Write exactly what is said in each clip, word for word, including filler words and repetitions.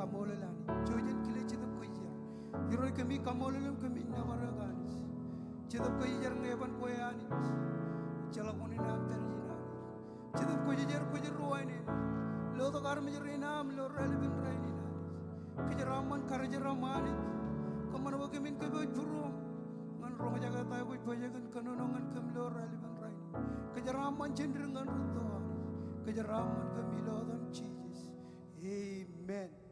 kaṃṃoolol Anij. Ijo jen kile Jetōb Kwōjarjar. Irooj kōmij kaṃṃoolol eok im kōmij nōbar eok Anij. Jetōb Kwōjarjar ñe eban kwe Anij, ejjeḷọk unin aṃ pād ijin Anij. Jetōb Kwōjarjar, kwōj ruwainene. Lotok armej rein aṃ ilo rālepen rainin Anij. Kōjeraaṃṃan karijer aṃ Anij. Kōṃṃan bwe kōmin kōpooj būruōm ñan roñjake ta eo kwōj pojak in kōnono ñan kōm ilo rālepen rainin. Kōjeraaṃṃan jān dik ñan rūtto Anij. Kōjeraaṃṃan kōm ilo etan Jisōs. Amen.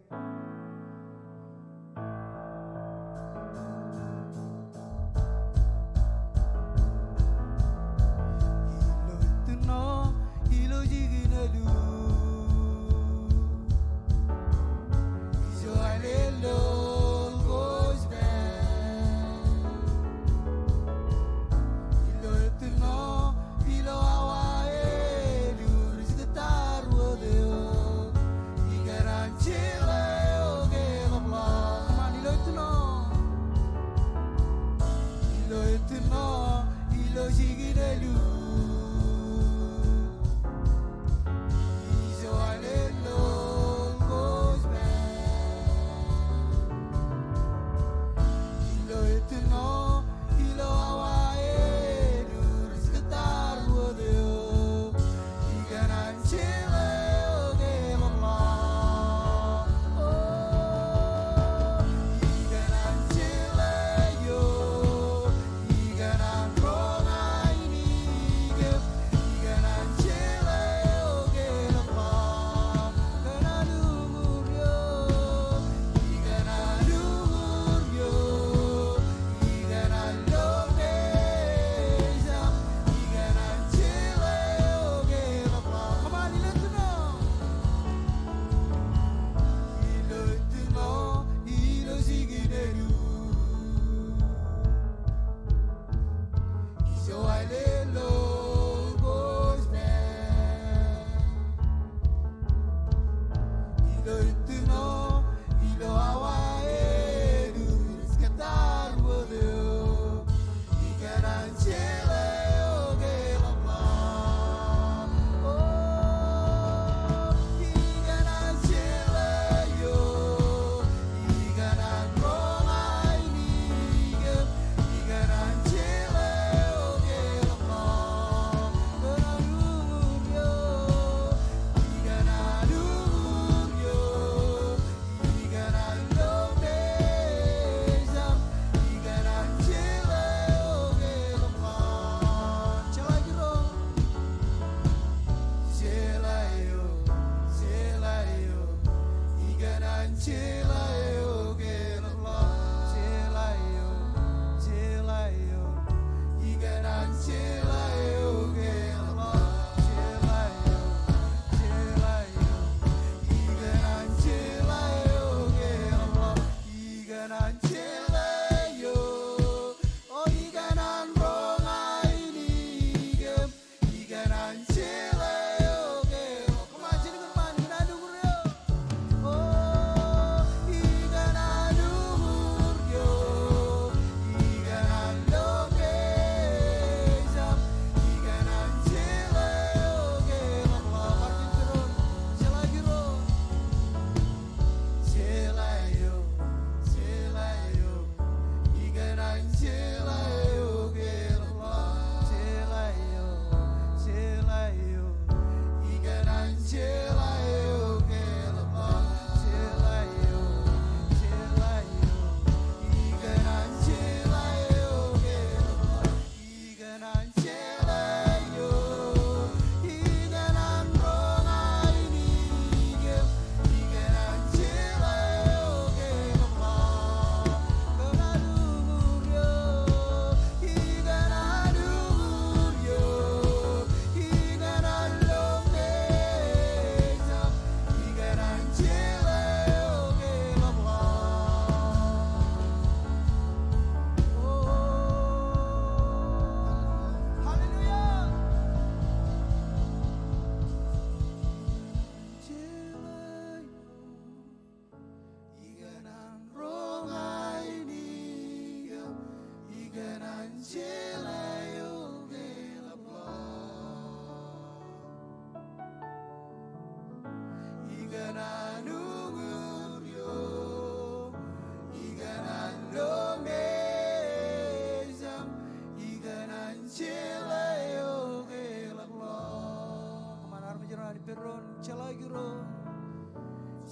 Pād doon, jeḷā kiiō.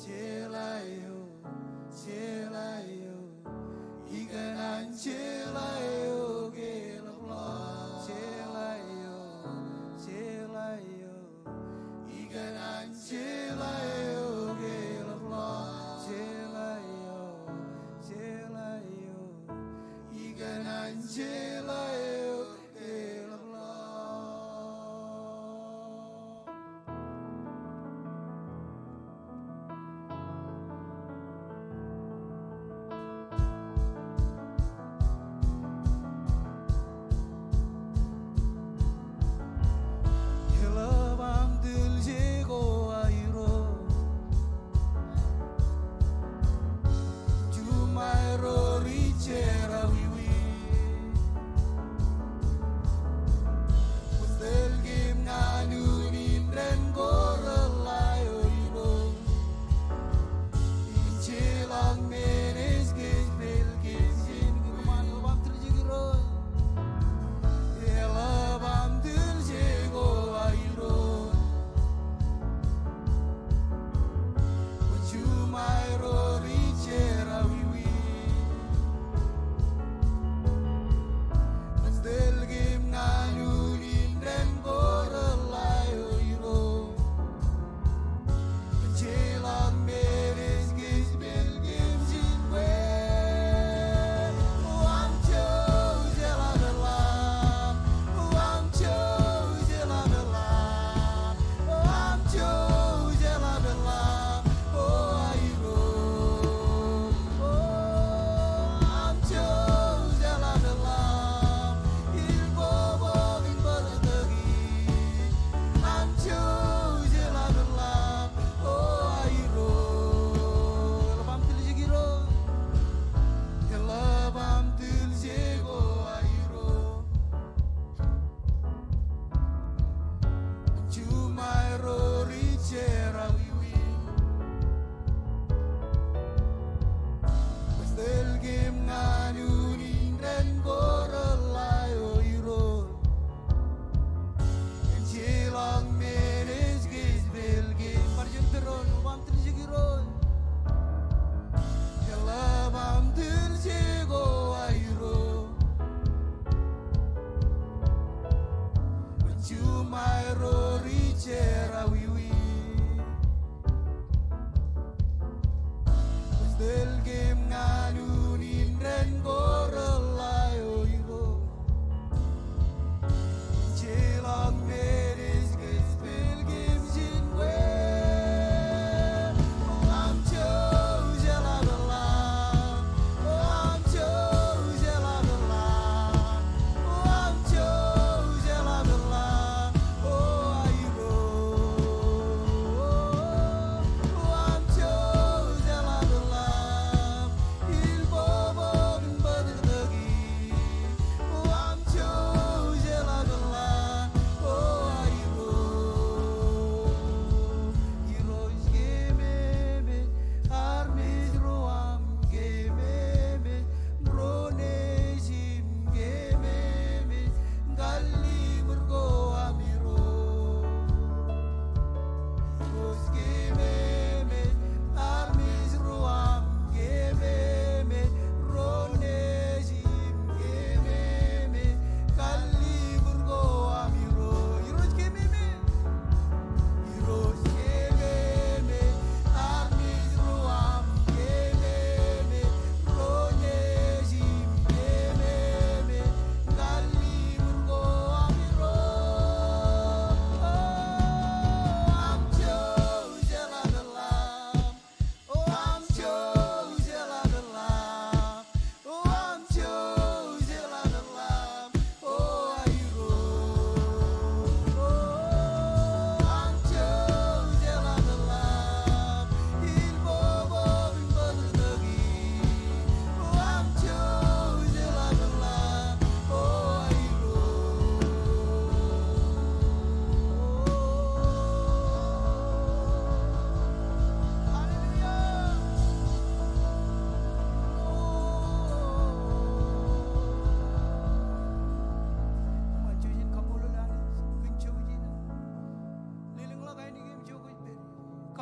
Jeḷā eo, jeḷā eo, ikōṇaan jeḷā eo ke ḷapḷọk. Jeḷā eo, jeḷā eo, ikōṇaan jeḷā eo ke ḷapḷọk. Jeḷā eo, jeḷā eo, ikōṇaan jeḷā eo ke ḷapḷọk.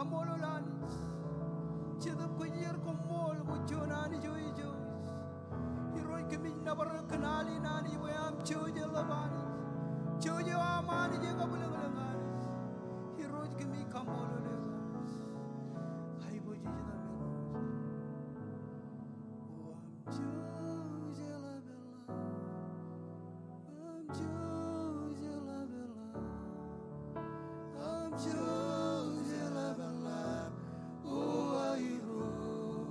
Kaṃṃoolol Anij. Jetōb Kwōjarjar, koṃṃool, kwōj juon Anij eo ejouj. Irooj, kōmij nōbar eok kōn al in Anij bwe aṃ jouj eḷap Anij. Jouj eo aṃ Anij ekabwilōñlōñ Anij. Irooj, kōmij kaṃṃoolol eok Anij. Aiboojoj etaṃ Irooj. O aṃ jouj eḷap eḷap. Aṃ jouj eḷap eḷap. Aṃ jouj eḷap eḷap. O aō Irooj.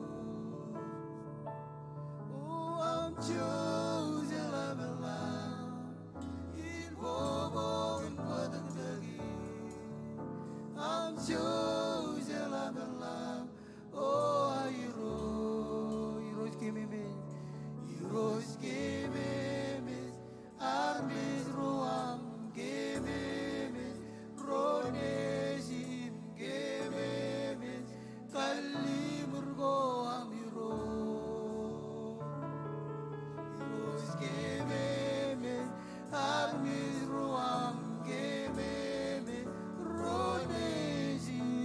O aṃ jouj eḷap eḷap. Im bōkbōk im bōtōktōki. Aṃ jouj eḷap eḷap. O aō Irooj. Irooj kememej. Irooj kememej. Armej ro aṃ kememej, ro nejin kememej, kallimur ko aṃ Irooj. Irooj kememej, armej ro aṃ kememej, ro nejin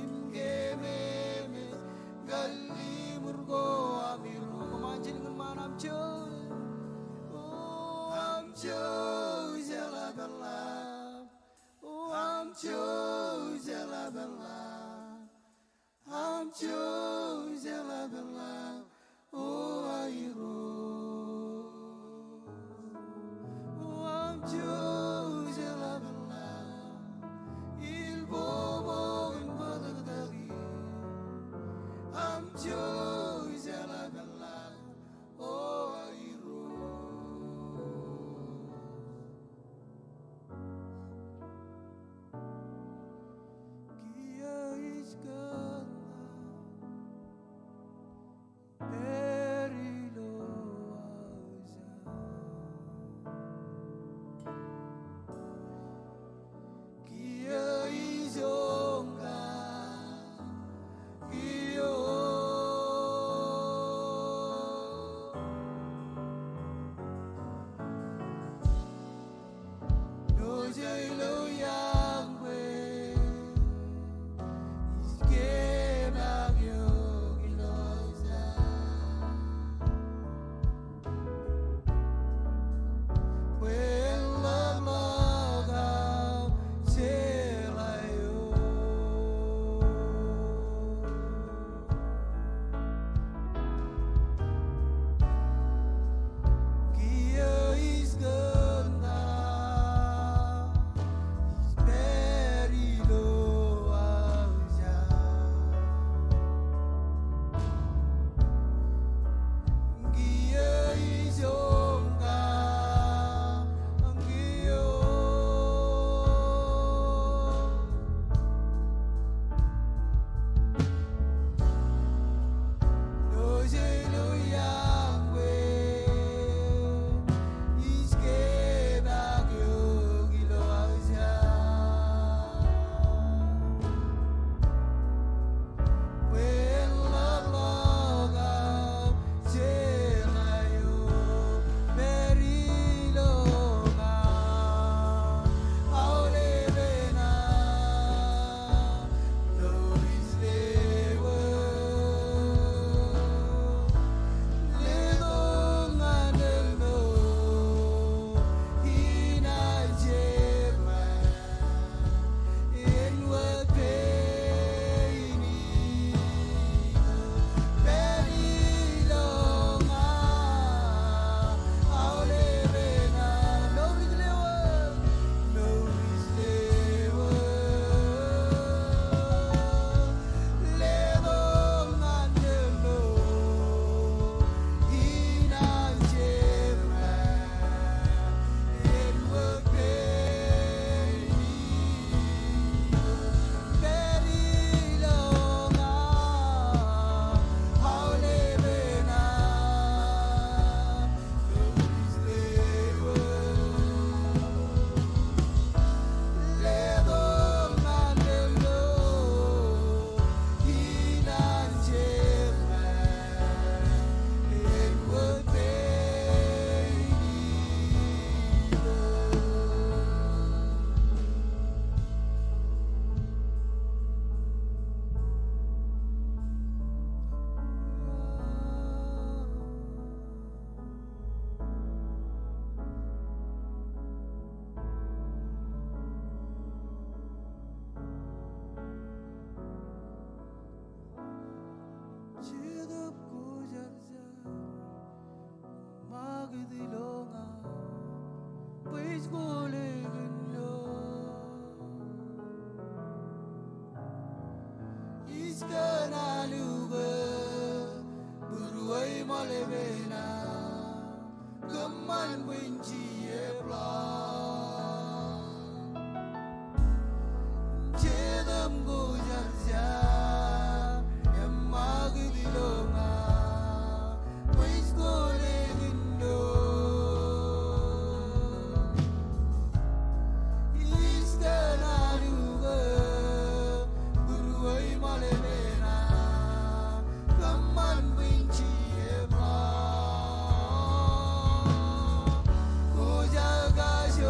Kōn alukō būruō ṃool epeṇ aō, kōṃṃan bwinji ebla. Jitōṃ ko jar jar, eṃṃakūt ilo ña, bwij ko lekin doon. Ij kōn alukō būruō ṃool epeṇ aō, kōṃṃan bwinji ebla. Kwōj kajjojo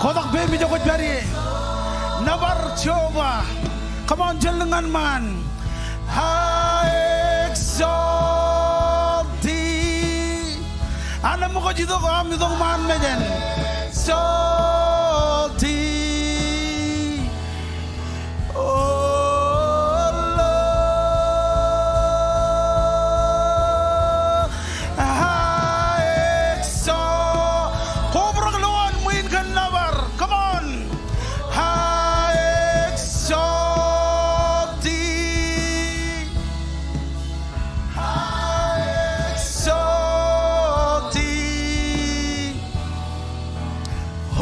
Kotak peiṃ ijo kwōj pād ie. Nōbar Jeova. Come on, jen lōñ ñan ṃaan. I exalt thee. An ṃōk kwōj itok, aṃ itok ṃaan mejān. Exalt thee. O Lord, I exalt. Kobrak lowaan ṃwiin kōn nōbar. Come on. I exalt thee. I exalt thee. O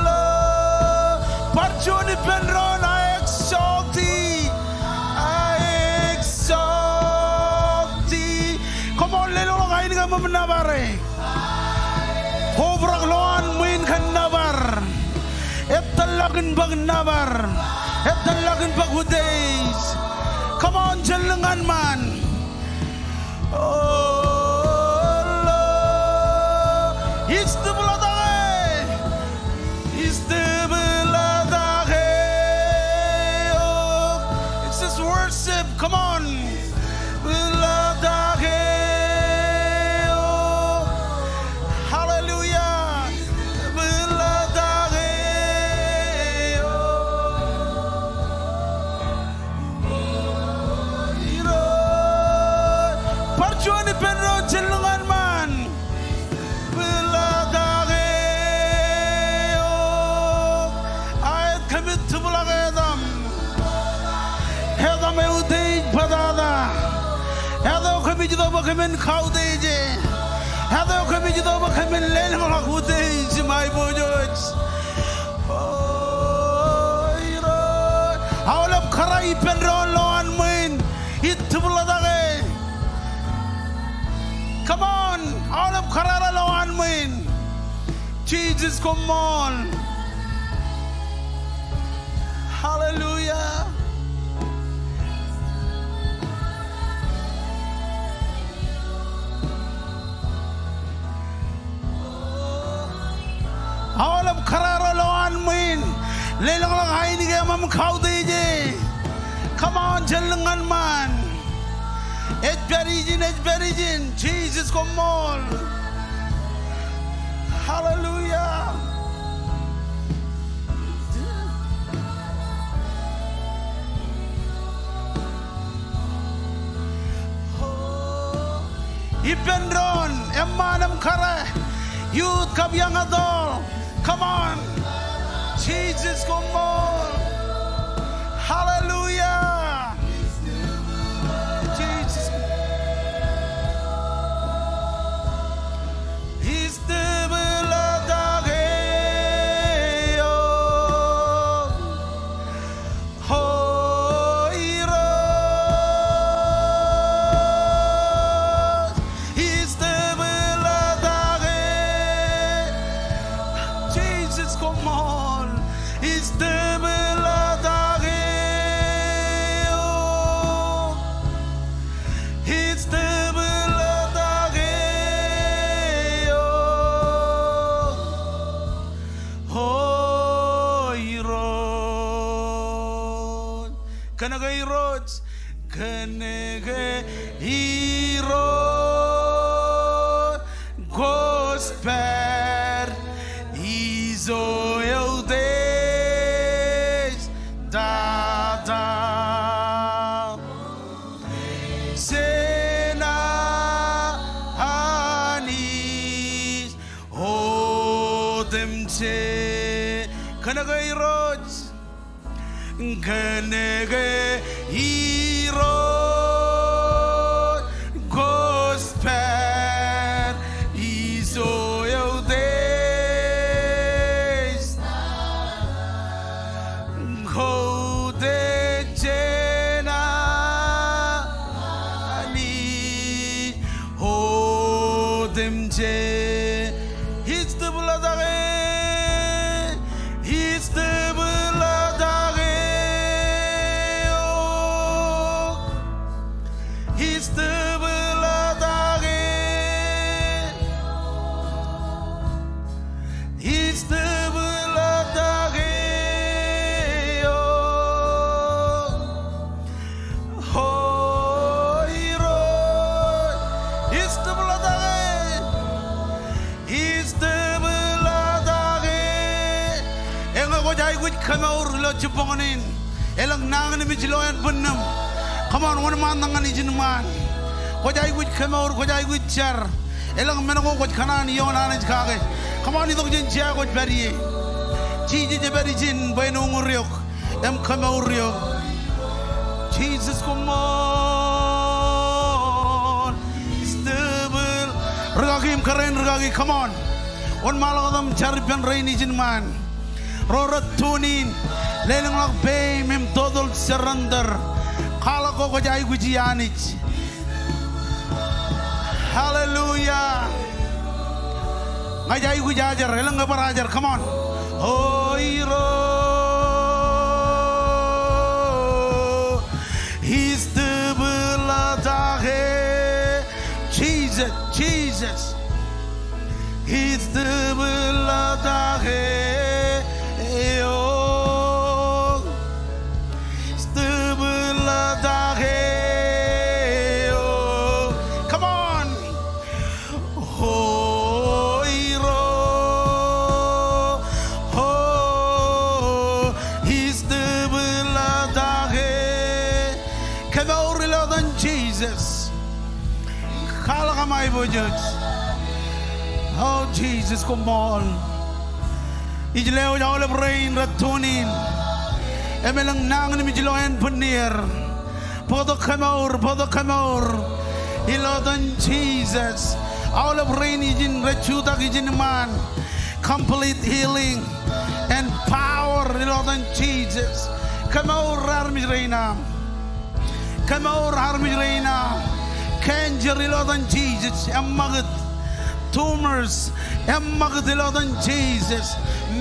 Lord. Bar juon ippān doon, I exalt thee. I exalt thee. Come on, lelọk ainikiṃ im nōbar e. Kobrak lowaan ṃwiin kōn nōbar. Etal ḷọk in bōk nōbar. Etal ḷọk in bōk utiej. Come on, jen lōñ ñan ṃaan. O Lord, ij tūpḷatake. Ij tūpḷatake eok. It's just worship. Come on. Tūpḷatake eok. Hallelujah. Tūpḷatake eok. Bar juon ippān doon, jen lōñ ñan ṃaan. Tūpḷatake eok. Aet kōmij tūpḷake etaṃ. Etaṃ eutiej bōtata. Etaṃ kōmij itok bwe kōmin kautiej e. Etaṃ kōmij itok bwe kōmin lelōñḷọk utiej im aiboojoj. O Jisōs koṃṃool. Hallelujah. Aolep kōrā ro lowaan ṃwiin, lelōñḷọk ainikien aṃ kautiej e. Come on, jen lōñ ñan ṃaan. Ej pād ijin, ej pād ijin. Jisōs koṃṃool. Hallelujah. Ippān doon, eṃṃaan im kōrā, youth kab young adult. Come on. Jisōs koṃṃool. Hallelujah. Jisōs. Istōblọtake eok, O Irooj, istōblọtake. Jisōs koṃṃool. Istōblọtake eok. Istōblọtake eok, O Irooj. Kōnke Irooj, kōnke Irooj, kōj pād ijo eutiej tata. Jān Anij otemjej. Kōnke Irooj, kōnke Irooj, kōj pād ijo eutiej. Koutiej jān Anij otemjej. Istōblọtake, istōblọtake eok. Istōblọtake. Istōblọtake eok, O Irooj. Istōblọtake. Istōblọtake. Eñe kwōj aikuj kōmour ilo jibboñōn in, elōñ nañinmej ilo ānbwinnūṃ. Come on, wōnṃaantak ñan ijin ṃaan. Kwōj aikuj kōmour, kwōj aikuj jar. Elōñ men ko kwōj kōṇaan ioon Anij kake. Come on, itok jān jea kwōj pād ie. Jisōs ej pād ijin bwe en uñūr eok im kōmour eok. Jisōs koṃṃool. Istōbl-, rūkaki im kōrā in rūkaki, come on. Wōnṃaanḷọk tok im jar ippān rein ijin ṃaan. Ro rej tune in, lelōñḷọk peiṃ im total surrender. Kwaḷọk ke kwōj aikuji Anij. Hallelujah. Ña ij aikuj ajer, elōñ ebar ajer, come on. O Irooj, istōbḷọtake. Jesus, Jesus. Istōbḷọtake eok. Istōbḷọtake eok. Come on. O Irooj, o, istōbḷọtake. Kōmour ilo etan Jesus. Kwaḷọk aṃ aiboojoj. O Jesus, koṃṃool. Ij lewōj aolep rein rej tune in im elōñ nañinmej ilo ānbwinnier. Bōktok kōmour, bōktok kōmour ilo etan Jesus. Aolep rein ijin rej jutak ijin ṃaan. Complete healing and power ilo etan Jesus. Kōmour armej rein aṃ. Kōmour armej rein aṃ. Cancer ilo etan Jesus, eṃṃakūt. Tumors, eṃṃakūt ilo etan Jisōs.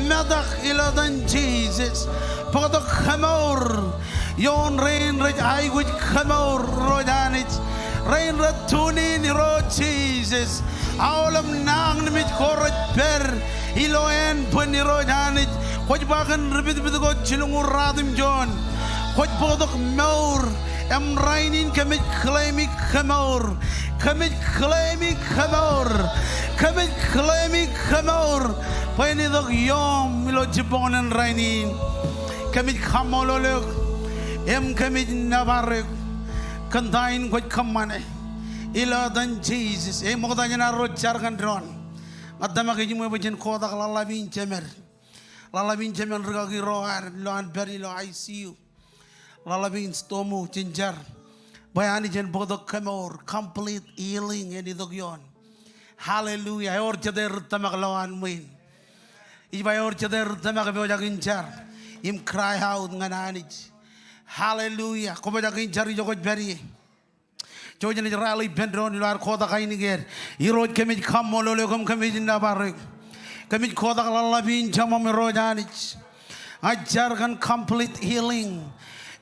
Metak ilo etan Jisōs. Bōktok kemour ioon rein rej aikuj kemour, Irooj Anij. Rein rej tune in, Irooj Jisōs. Aolep nañinmej ko rej pād ilo ānbwin, Irooj Anij. Kwōj ba kōn ri pitpit ko jilñuul ruatimjuon, kwōj bōktok mour. Im rainin kōmij claim-i kemour. Kōmij claim-i kemour. Kōmij claim-i kemour bwe en itok ioom ilo jibboñōn in rainin. Kōmij kaṃṃoolol eok im kōmij nōbar eok kōn ta in kwōj kōṃṃane ilo etan Jisōs. Eṃṃakūt, ṃokta jān arro jar kōn doon. Ña tōmak ejiṃwe bwe jen kotak ḷaḷḷap in jemed. Ḷaḷḷap in jemed, rikaki ro ad ilo an pād ilo I C U. Ḷaḷḷap in Stomu, jen jar bwe Anij en bōktok kemour, complete healing en itok ioon. Hallelujah. Ewōr jete ri tōmak lowaan ṃwiin? Ij ba ewōr jete ri tōmak epojak in jar im cry out ñan Anij? Hallelujah. Kwōpojak in jar ijo kwōj pād ie. Jouj im ej rally ippān doon ilo ad kotak ainikien. Irooj, kōmij kaṃṃoolol eok im kōmij nōbar eok. Kōmij kotak ḷaḷḷap in jeṃṃan, Irooj Anij. Ij jar kōn complete healing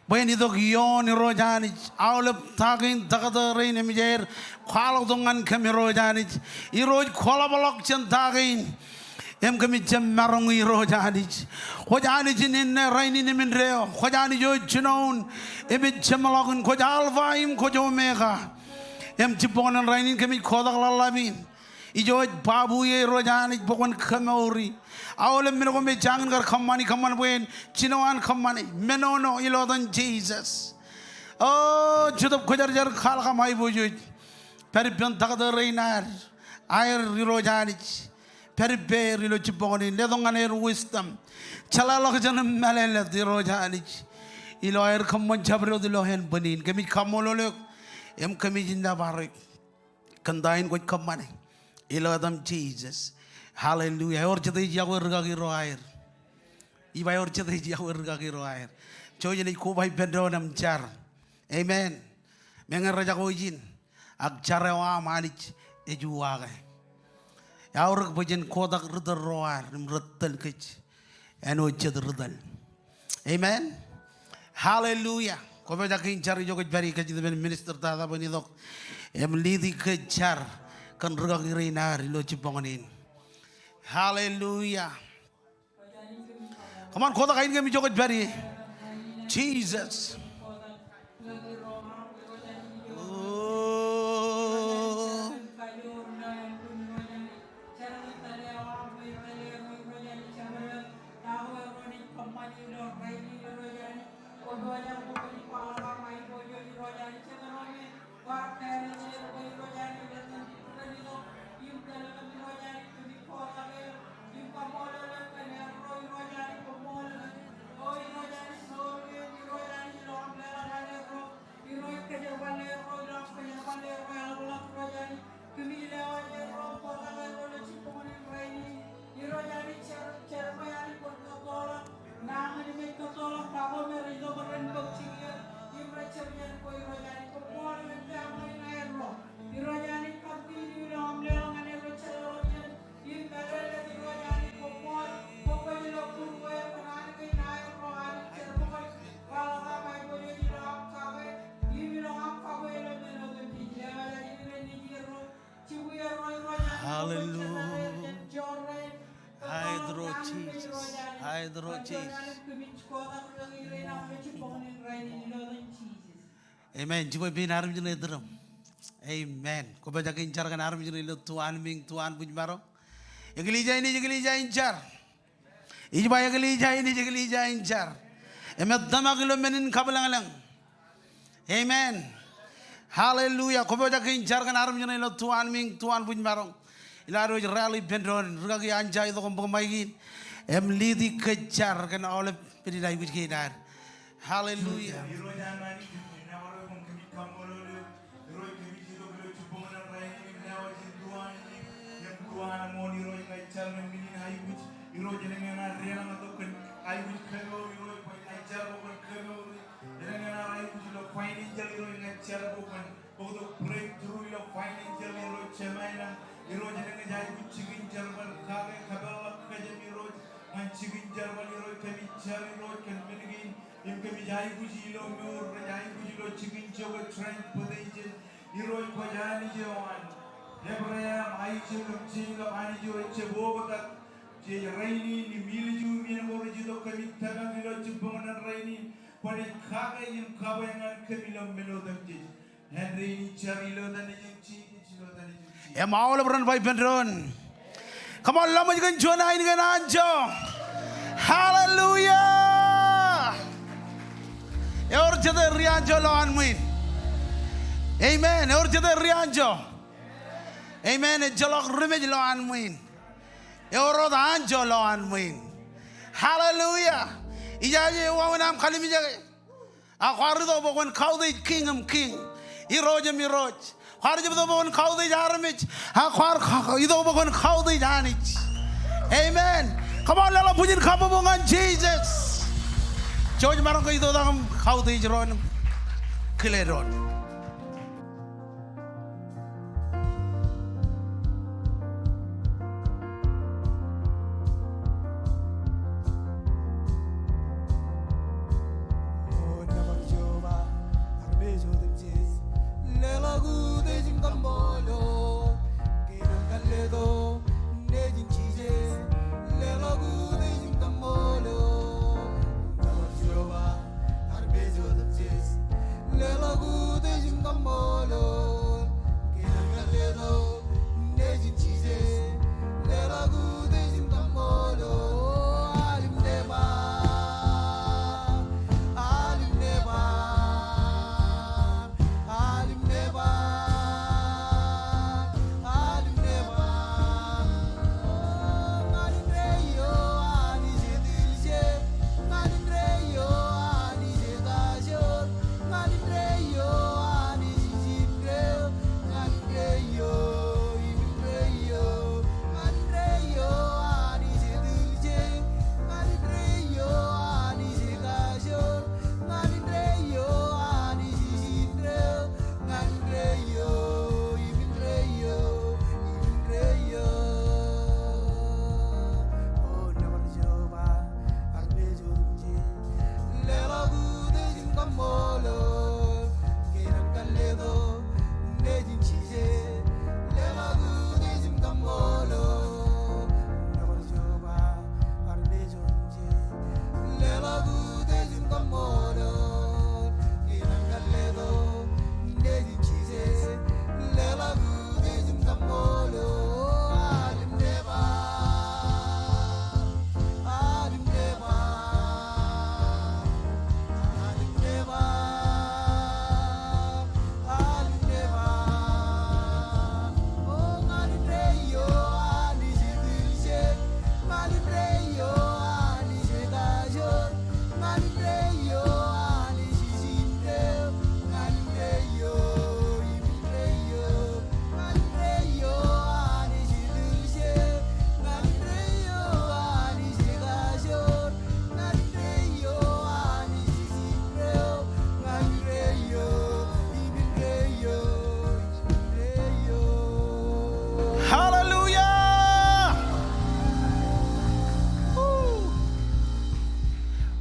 bwe en itok ioon, Irooj Anij. Aolep ta kein taktō rein eṃōj aer kwaḷọk tok ñan kōm, Irooj Anij. Irooj, kwōḷapḷọk jān ta kein im kōmij jab maroñ, Irooj Anij. Kwōj Anij in inne, rainin im indeeo. Kwōj Anij eo jinoin im ej jeṃḷọkin. Kwōj Alpha im kwōj Omega. Im jibboñōn in rainin kōmij kotak ḷaḷḷap in. Ijo ej babu ie, Irooj Anij, bwe kwōn kemouri. Aolep men ko me jañin kar kōṃṃani, kōṃṃan bwe en jino an kōṃṃani. Menono ilo etan Jisōs. O Jetōb Kwōjarjar, kwaḷọk aṃ aiboojoj. Pād ippān taktō rein ad, aer, Irooj Anij. Pād ippāer ilo jibboñōn in, letok ñan aer wisdom. Jeḷāḷọkjeṇ im mālōtlōt, Irooj Anij, ilo aer kōṃṃan jabdewōt ilo ānbwin in. Kōmij kaṃṃoolol eok im kōmij nōbar eok kōn ta in kwōj kōṃṃane ilo etaṃ Jisōs. Hallelujah. Ewōr jete ej yokwe rikaki ro aer? Ij ba ewōr jete ej yokwe rikaki ro aer? Jouj im ej koba ippān doon im jar. Amen. Meñe rejako ijin, ak jar eo aṃ Anij ej uwaake. Eaorōk bwe jen kotak ri tōl ro ad im ri tōl kōj āinwōt jet ri tōl. Amen. Hallelujah. Kwōpojak in jar ijo kwōj pād ie, kōjatdikdik in minister tata bwe en itok im lead kōj jar kōn rikaki rein ad ilo jibboñōn in. Hallelujah. Come on, kotak ainikien ijo kwōj pād ie. Jesus. Oh. Hallelujah. Aet ro Jesus. Aet ro Jesus. Amen. Jibwe pein armej ṇe iturūṃ. Amen. Kwōpojak in jar kōn armej ṇe ilo tuanmiiñ, tuanbwijmaroñ. Eklejia in ej eklejia in jar. Ij ba eklejia in ej eklejia in jar. Im ej tōmak ilo men in kabwilōñlōñ. Amen. Hallelujah. Kwōpojak in jar kōn armej ṇe ilo tuanmiiñ, tuanbwijmaroñ. Ilo ad wōj rally ippān doon, rikaki Anja, itok im bōk maik in im lead kōj jar kōn aolep men in aikuj kein ad. Hallelujah. Irooj, kōmij itok ilo jibboñōn in rainin im lewōj in tuanmiiñ im tuanmooṇ, Irooj, ña ij jar ñan men in aikuj. Irooj, elōñ eṇ ear deḷọñtok kōn aikuj kemour, Irooj, bwe ij jar bwe kwōn kemour. Elōñ eṇ ear aikuj ilo financial, Irooj, ña ij jar bwe kwōn bōktok breakthrough ilo financial, Irooj, jemānlañ. Irooj, elōñ eṇ ej jikin jerbal Irooj, kōmij jar Irooj kōn men kein im kōmij aikuj ilo mour rej aikuj ilo jikin jokwe transportation. Irooj kwōj Anij eo an Ebream, Aisak im Jekob, Anij eo ejjab oktak jej rainin im ilju im iien ko rej itok kōmij tōmak ilo jibboñōn rainin. Kwōnaaj kake im kabwe ñan kōm ilo men otemjej. Im aolep ren ba ippān doon. Come on, lọmọj kōn juon ainikien anjọ. Hallelujah. Ewōr jete ri anjọ lowaan ṃwiin? Amen. Ewōr jete ri anjọ? Amen. Ejjeḷọk ri mej lowaan ṃwiin. Ewōr wōt anjọ lowaan ṃwiin. Hallelujah. Ijaje wāween aṃ kalimjeke. Ak kwaar itok bwe kwōn kautiej Kiiñ in kiiñ, Irooj in irooj. Kwaar jab itok bwe kwōn kautiej armej. Ak kwaar ka-, itok bwe kwōn kautiej Anij. Amen. Come on, leḷọk bwijin kabbokbok ñan Jisōs. Jouj maroñ ke itoitak im kautiej doon im kile doon. Hallelujah. Woo.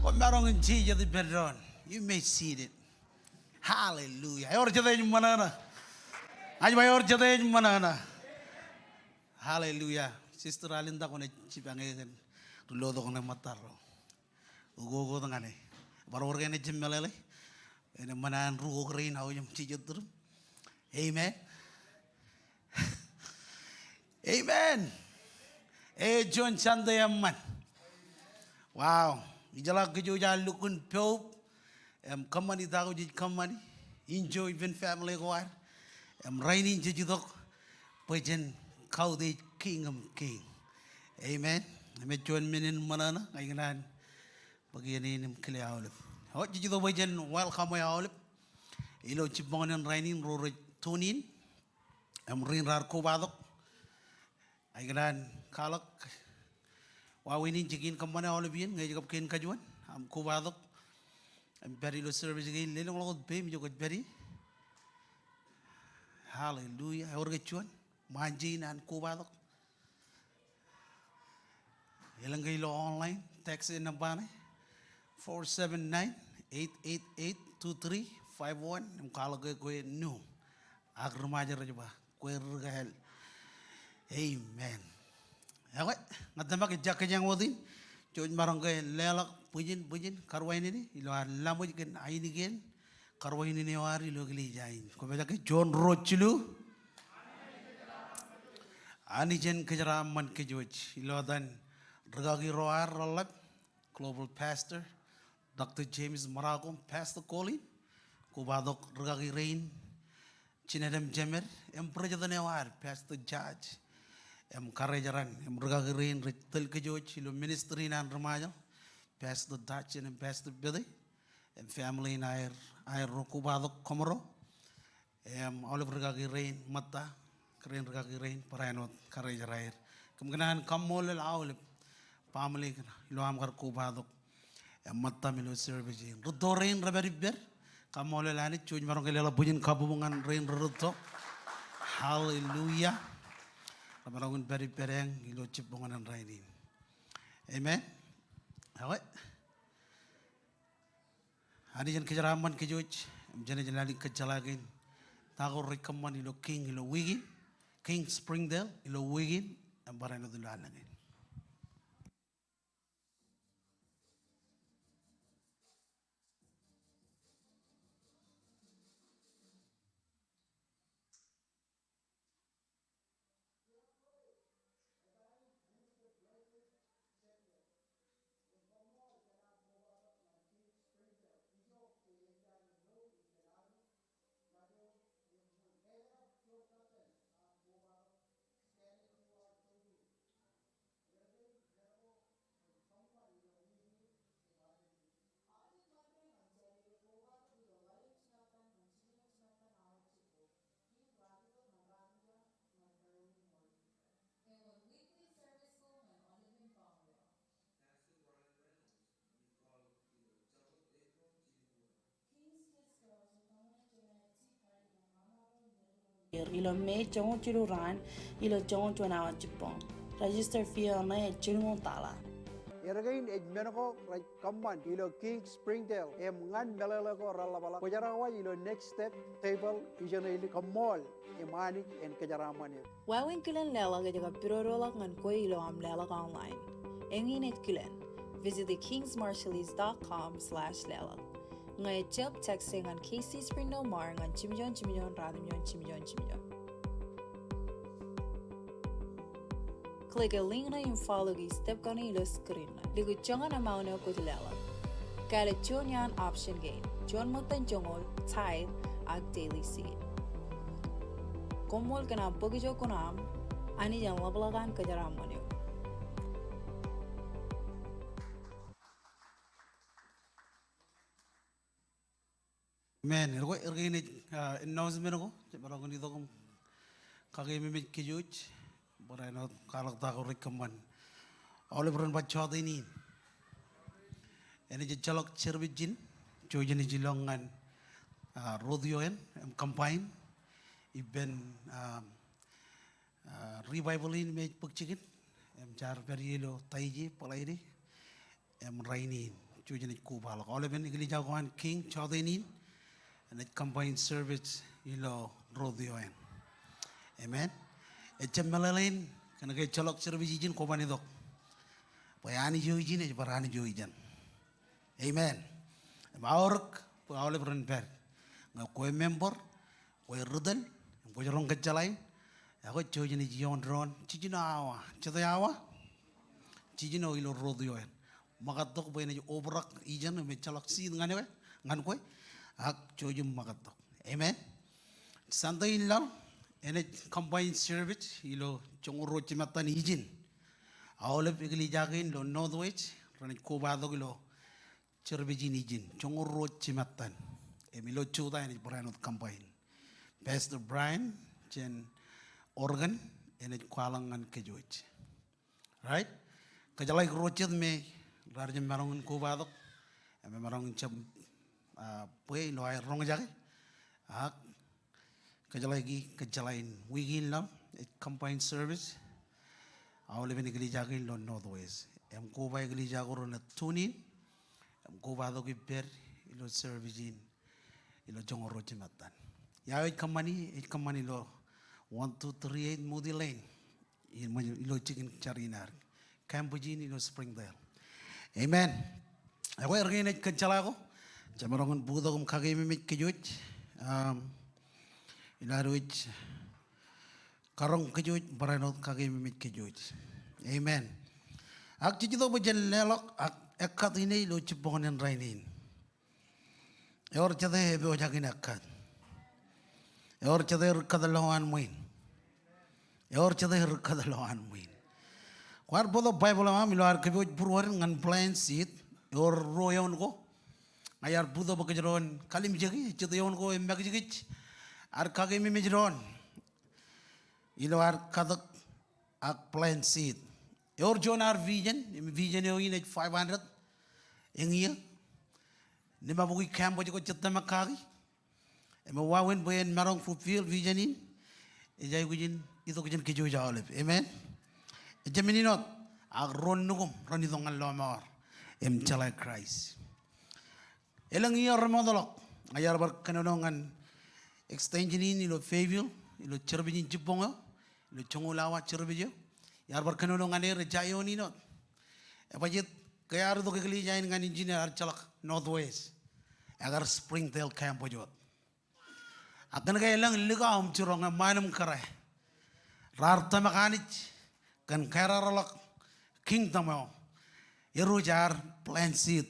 Kwōmaroñ in jijet ippān doon. You may seated. Hallelujah. Ewōr jete ej ṃōṇōṇō? Ij ba ewōr jete ej ṃōṇōṇō? Hallelujah. Sister Alinda, kwōnaaj jipañ e kōn ri lotok ṇe ṃōttad ro. Ukokot ñan e. Bar wōr ke enaaj jab meḷeḷe? Enaaj ṃōṇōṇō ri ukok rein aō jab jijet tūrūṃ. Amen. Amen. Ej juon Sunday eṃṃan. Wow. Ijeḷā kōj wōj lukkuun poub im kōṃṃani ta ko jej kōṃṃani, enjoy ippān family ko ad. Im rainin jej itok bwe jen kautiej Kiiñ in kiiñ. Amen. Im ej juon men in ṃōṇōṇō, ña ikōṇaan bōk iien in im kile aolep. O, jej itok bwe jen welcome e aolep ilo jibboñōn in rainin, ro rej tune in im ri raar kobatok. Ña ikōṇaan kwaḷọk wāween in jikin kōṃṃane aolep iien, ñe ej kab kein kajuon aṃ kobatok im pād ilo service kein, lelōñḷọk wōt peiṃ ijo kwōj pād ie. Hallelujah. Ewōr ke juon ṃaanjin an kobatok? Elōñ ke ilo online, text e nōṃba ṇe, four seven nine, eight eight eight, two three five one, im kwaḷọk ke kwe New. Ak ri-Ṃajeḷ rej ba, kwe ri-Kāāl. Amen. Ekwe, ña tōmak ejja kōjeañ wōt in, jej maroñ ke leḷọk bwijin, bwijin, karuwainene, ilo ad laṃōj kōn ainikien karuwainene eo ad ilo eklejia in. Kwōpojak ke juon ruo jilu. Anij en kōjeraaṃṃan kōj wōj ilo etan rūkaki ro ad reḷḷap, Global Pastor, Doctor James Marocco, Pastor Colin, kobatok rūkaki rein, jined im jemed, im bwidej eo ad, Pastor George, im karijeraṇ, im rūkaki rein rej tōl kōj wōj ilo ministry in an ri-Ṃajeḷ, Pastor Dutch im Pastor Billy, im family in aer, aerro kobatok kōmro, im aolep rūkaki rein, ṃōtta, kōrā in rūkaki rein, barāinwōt karijeraer. Kōm kōṇaan kaṃṃoolol aolep baaṃle ilo aṃ kar kobatok im ṃōttaṃ ilo service in. Rūtto rein rej pād ippād, kaṃṃoolol Anij, jej maroñ ke leḷọk bwijin kabuñ ñan rein rej rūtto. Hallelujah. Rej maroñ in pād ippād eñ ilo jibboñōn in rainin. Amen. Ekwe. Anij en kōjeraaṃṃan kōj wōj, im jenaaj lale in kōjjeḷā kein ta ko rej kōṃṃan ilo King ilo wiik in, King Springdale ilo wiik in, im barāinwōt ilo allōñ in. Ilo May joñoul jilu raan ilo joñoul juon awa jibboñ. Register fee eo ṇe ej jilñoul taḷa. Erkein ej men ko rej kōṃṃan ilo King Springdale im ñan meḷeḷe ko reḷapḷọk. Kwōjarjar waj ilo Next Step table ijeṇe ilo koṃṃool im Anij en kōjeraaṃṃan eok. Wāween kilen leḷọk ej kab pidodoḷọk ñan kwe ilo aṃ leḷọk online. Eñin ej kilen. Visit kingsmarshallese dot com slash leḷọk. Ñe ejab, text e ñan K C Springdale Mar ñan jimjuon jimjuon ratimjuon jimjuon jimjuon. Click e link ṇe im follow e step kaṇe ilo screen ṇe. Likūt joñan amount eo kwōj leḷọk. Kāālōt juon iaan option kein, juon ṃōttan joñoul, tithe, ak daily seed. Koṃṃool kōn aṃ bōk ijo kuṇaaṃ, Anij en ḷapḷọk an kōjeraaṃṃan eok. Amen. Ekwe, erkein ej, ah, announcement ko, jej maroñ in itok im kakeememej kōj wōj, barāinwōt kwaḷọk ta ko rej kōṃṃan. Aolep ren ba jọteen in. Enaaj ejjeḷọk service in, jej naaj ilọk ñan, ah, rodeo in, im combine, ippān, ah, ah, revival in me ej bōk jikin, im jaar pād ie ilo Taije, Bōḷaide, im rainin, jej naaj kobaḷọk. Aolepen eklejia ko an King, jọteen in, enaaj combine service ilo rodeo in. Amen. Ejjab meḷeḷein, kōn ke ejjeḷọk service ijin kwōban itok. Bwe Anij eo ijin, ej bar Anij eo ijeṇ. Amen. Im aorōk, bwe aolep ren pād. Ñe kwe member, kwe ri tōl, im kwōj roñ kōjjeḷā in, ekwe jej naaj iioon doon, jiljino awa, jete awa? Jiljino ilo rodeo in. Ṃōkaj tok bwe enaaj obrak ijeṇ im ejjeḷọk seat ñan kwe, ñan kwe, ak jej ṃōkaj tok. Amen. Sunday in laḷ, enaaj combine service ilo joñoul ruo jimettan ijin. Aolep eklejia kein ilo Northwest, renaaj kobatok ilo service in ijin, joñoul ruo jimettan. Im ilo jota enaaj barāinwōt combine. Pastor Brian, jān Oregon, enaaj kwaḷọk ñan kōj wōj. Right? Kōjjeḷāik ro jet me raar jab maroñ in kobatok, im emaroñ in jab, ah, bwe ilo aer roñjake. Ak kōjjeḷāik, kōjjeḷā in wiik in laḷ, ej combined service. Aolepen eklejia kein ilo Northwest. im koba eklejia ko renaaj tune in im koba tok ippād ilo service in ilo joñoul ruo jimettan. Ia eo ej kōṃṃani? Ej kōṃṃani ilo one two three eight Moody Lane ilo jikin jar in ad, campus in ilo Springdale. Amen. Ekwe, erkein ej kōjjeḷā ko, jemaroñ in bōktok im kakeememej kōj wōj. Um, ilo ad wōj karoñ kōj wōj, barāinwōt kakeememej kōj wōj. Amen. Ak jej itok bwe jen leḷọk ak ekkat ine ilo jibboñōn in rainin. Ewōr jete epojak in ekkat? Ewōr jete ri kōtḷọk an ṃwiin? Ewōr jete ri kōtḷọk an ṃwiin? Kwaar bōktok Baibōḷ eo aṃ ilo ad kōpooj būruod ñan Plan Z, ewōr ruo eoon ko. Ña iar bōktok bwe kōjro en kalimjeki, jet eoon ko emakijkij ad kakeememej doon ilo ad katak ak Plan Z. Ewōr juon ad vision, im vision eo in ej five hundred eñiiō. Ṇe ṃōk bwe campus ko jet tōmak kaki. Im wāween bwe en maroñ fulfill vision in, ej aikuj in itok jān kōj wōj aolep. Amen. Ejjab men in wōt, ak ruo nukuṃ ren itok ñan lọmọọr im jeḷā Kraist. Elōñ iiō remootḷọk, ña iar bar kōnono ñan extension in ilo Fayetteville, ilo service in jibboñ eo, ilo joñoul awa service eo. Iar bar kōnono ñan er ejja eoon in wōt. Ebajjeet ke ear itok eklejia in ñan engineer ear jeḷak Northwest, ekar Springdale campus wōt. Ak kōnke elōñ likao im jiroñ, eṃṃaan im kōrā, raar tōmak Anij kōn kaeraerḷọk kingdom eo, erro jaar Plan Z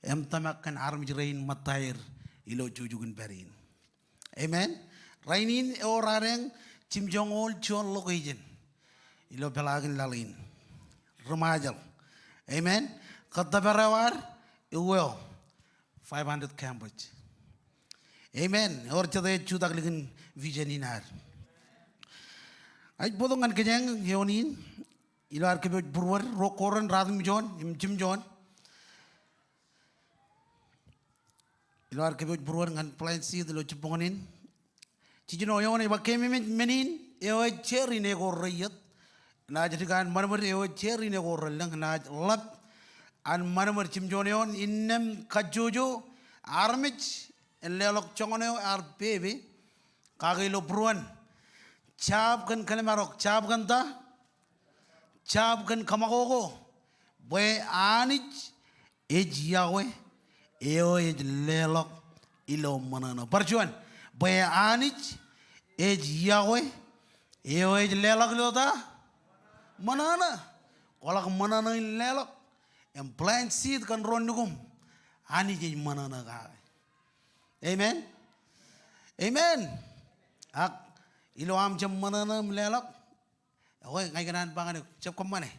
im tōmak kōn armej rein ṃōttaer ilo jukjuk in pād in. Amen. Rainin ewōr adeañ jimjoñoul juon location ilo peḷaakin laḷ in, ri Ṃajeḷ. Amen. Kōttōpar eo ad, ewi eo? Five hundred campus. Amen. Ewōr jete ej jutak likin vision in ad. Ij bōktok ñan kōjeañ eoon in ilo ad kōpooj būruod, ruo, ko ren, ratimjuon im jimjuon. Ilo ad kōpooj būruod ñan Plan Z ilo jibboñōn in. Jiljino eoon ej ba, keememej men in, eo ej jeer ine ko reiiet, enaaj dik an ṃadṃōd, eo ej jeer ine ko relōñ, enaaj ḷap an ṃadṃōd. Jimjuon eoon, innām kajjojo armej en leḷọk joñan eo ear pepe kake ilo būruon. Jab kōn kōlmarok, jab kōn ta? Jab kōn kōṃakoko. Bwe Anij ej yokwe eo ej leḷọk ilo ṃōṇōṇō. Bar juon. Bwe Anij ej yokwe eo ej leḷọk ilo ta? Ṃōṇōṇō. Kwaḷọk ṃōṇōṇō in leḷọk. Im Plan Z kōn ruo nukuṃ, Anij ej ṃōṇōṇō kake. Amen. Amen. Ak ilo aṃ jab ṃōṇōṇō im leḷọk, ekwe, ña ikōṇaan ba ñan eok, jab kōṃṃane.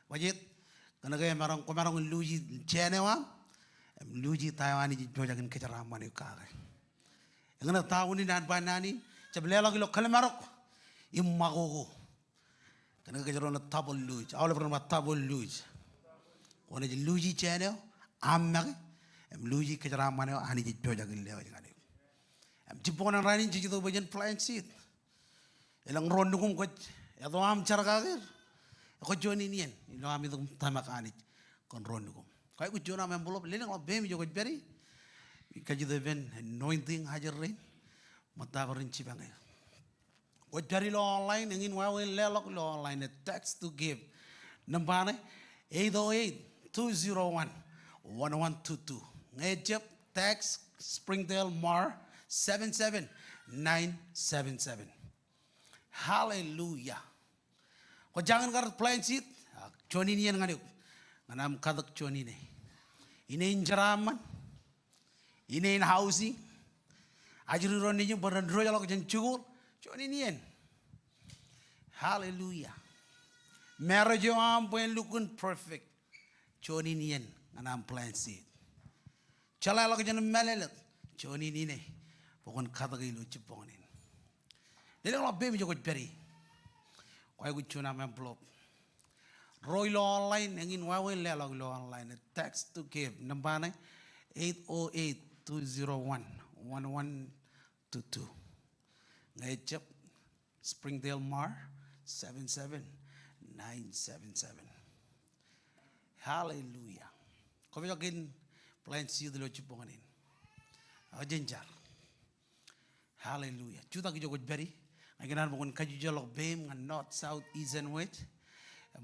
Bajjeet, kōnke emaroñ, kwōmaroñ in luuji jāān eo aṃ im luuji ta eo Anij ej pojak in kōjeraaṃṃan eok kake. Eñṇe ta unin an ba naan in, jab leḷọk ilo kōlmarok im ṃakoko. Kōnke kōjro ṇe double luuj, aolep ren ba double luuj. Kwōnaaj luuji jāān eo aṃ make im luuji kōjeraaṃṃan eo Anij ej pojak in lewōj ñan eok. Im jibboñōn rainin jej itok bwe jen Plan Z. Elōñ ruo nukuṃ kwōj eto aṃ jar kake er, kwōj juon in iien ilo aṃ itok im tōmak Anij kōn ruo nukuṃ. Kwōj aikuj juon aṃ envelope, lelōñḷọk peiṃ ijo kwōj pād ie. Kajjitōk ippān anointing ajri rein ṃōtta bwe ren jipañ eok. Kwōj pād ilo online, eñin wāween leḷọk ilo online, text to give. Nōṃba ṇe, eight oh eight, two zero one, one one two two. Ñe ejjab, text Springdale Mar seven seven nine seven seven. Hallelujah. Kwō jañin kar Plan Z, ak juon in iien ñan eok ñan aṃ katak juon ine. Ine in jeraaṃṃan, ine in housing. Ajri ro nejūṃ bwe ren diwōjḷọk jān jikuuḷ, juon in iien. Hallelujah. Marriage eo aṃ bwe en lukkuun perfect, juon in iien ñan aṃ Plan Z. Jeḷāḷọkjeṇ im mālōtlōt, juon in ine bwe kwōn katōke ilo jibboñōn in. Lelōñḷọk peiṃ ijo kwōj pād ie. Kwōj aikuj juon aṃ envelope. Ro ilo online, eñin wāween leḷọk ilo online, text to give. Nōṃba ṇe, eight oh eight, two zero one, one one two two. Ñe ejjab, Springdale Mar seven seven nine seven seven. Hallelujah. Kwōpojak in plant seed ilo jibboñōn in. Ak jen jar. Hallelujah. Jutak ijo kwōj pād ie. Ña ikōṇaan bwe kwōn kajjitōk peiṃ ñan north, south, east and west.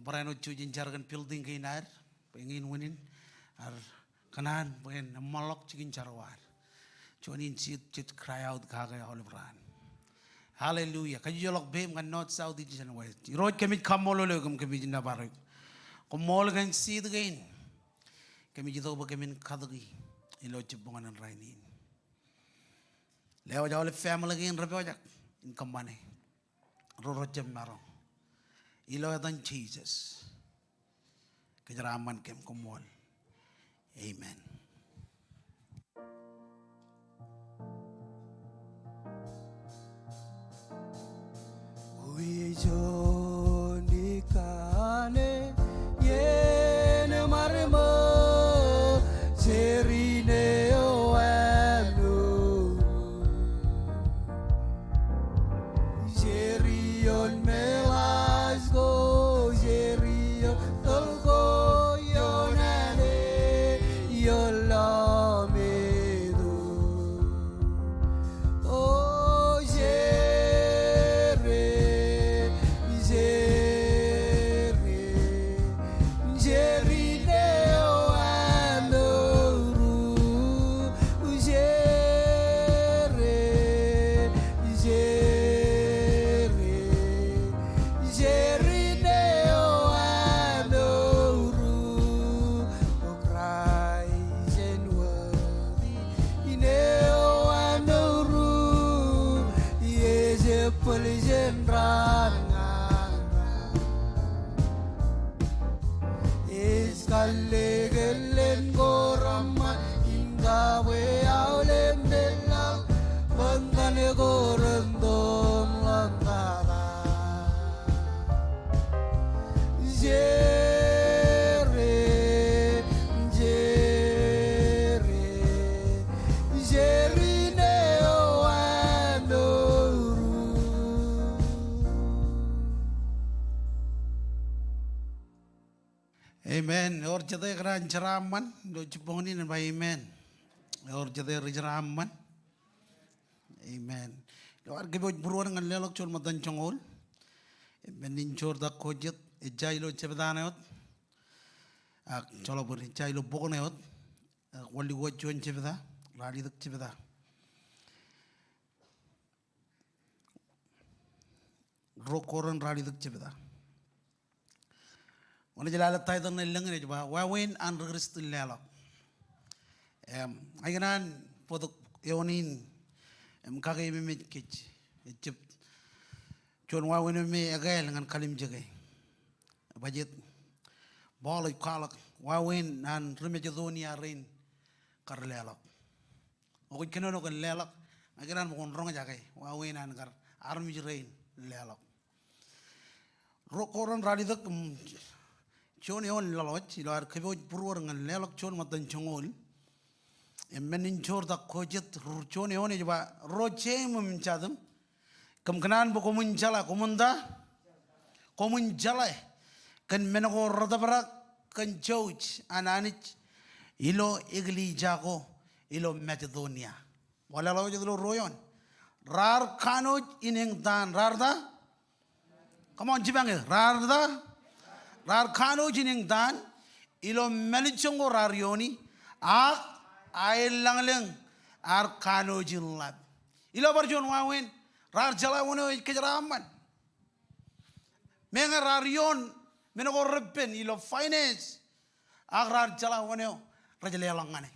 Barāinwōt jen jar kōn building kein ad. Bwe eñin wūnin ear kōṇaan bwe en eṃṃanḷọk jikin jerọwiwi ad. Juon in seed jet cry out kake aolep raan. Hallelujah. Kajjitōk peiṃ ñan north, south, east and west. Irooj, kōmij kaṃṃoolol eok im kōmij nōbar eok. Koṃṃool kōn seed kein. Kōmij itok bwe kōmin katōki ilo jibboñōn in rainin. Lewōj aolep family kein rej pojak in kōṃṃane. Ro rej jab maroñ. Ilo etan Jisōs kōjeraaṃṃan kōm, koṃṃool. Amen. Amen. Ewōr jete ekōṇaan jeraaṃṃan ilo jibboñōn in en ba amen. Ewōr jete ri jeraaṃṃan. Amen. Ilo ad kōpooj būruon ñan leḷọk juon ṃōttan joñoul. Im men in joortak ko jet, ejja ilo jebta ṇe wōt. Ak joḷọk bōd, ejja ilo bok ṇe wōt. Ak wanlōñ ko juon jebta, Ralitōk jebta. Ruo Korint ralitōk jebta. Wōn ej lale title ṇe lōñin ej ba, Wāween an ri Kristian leḷọk. Im, ña ikōṇaan bōktok eoon in, im, kake im emej kōj, ejab juon wāween eo me ekāāl ñan kalimjeke. Bajjek, Paul ej kwaḷọk, wāween an ri Masedonia rein kar leḷọk. Ak kwōj kōnono kōn leḷọk, ña ikōṇaan bwe kwōn roñjake, wāween an kar armej rein leḷọk. Ruo Korint ralitōk, im, juon eoon laḷwōj, ilo ad kōpooj būruod ñan leḷọk juon ṃōttan joñoul. Im men in joortak ko jet, ru-, juon eoon ej ba, ro jeiṃ im jatūṃ, kōm kōṇaan bwe koṃwin jeḷā, koṃwin ta? Koṃwin jeḷā kōn men ko retōprak kōn jouj an Anij ilo eklejia ko ilo Masedonia. Wōn leḷọk jet ilo ruo eoon? Raar kanooj in eñtaan, raar ta? Come on, jipañ eō. Raar ta? Raar kanooj in eñtaan ilo mālejjoñ ko raar iooni, ak aelōñlōñ ear kanooj in ḷap. Ilo bar juon wāween, raar jeḷā wōn eo ej kōjeraaṃṃan. Meñe raar ioon men ko repen ilo finance, ak raar jeḷā wōn eo rej leḷọk ñan e.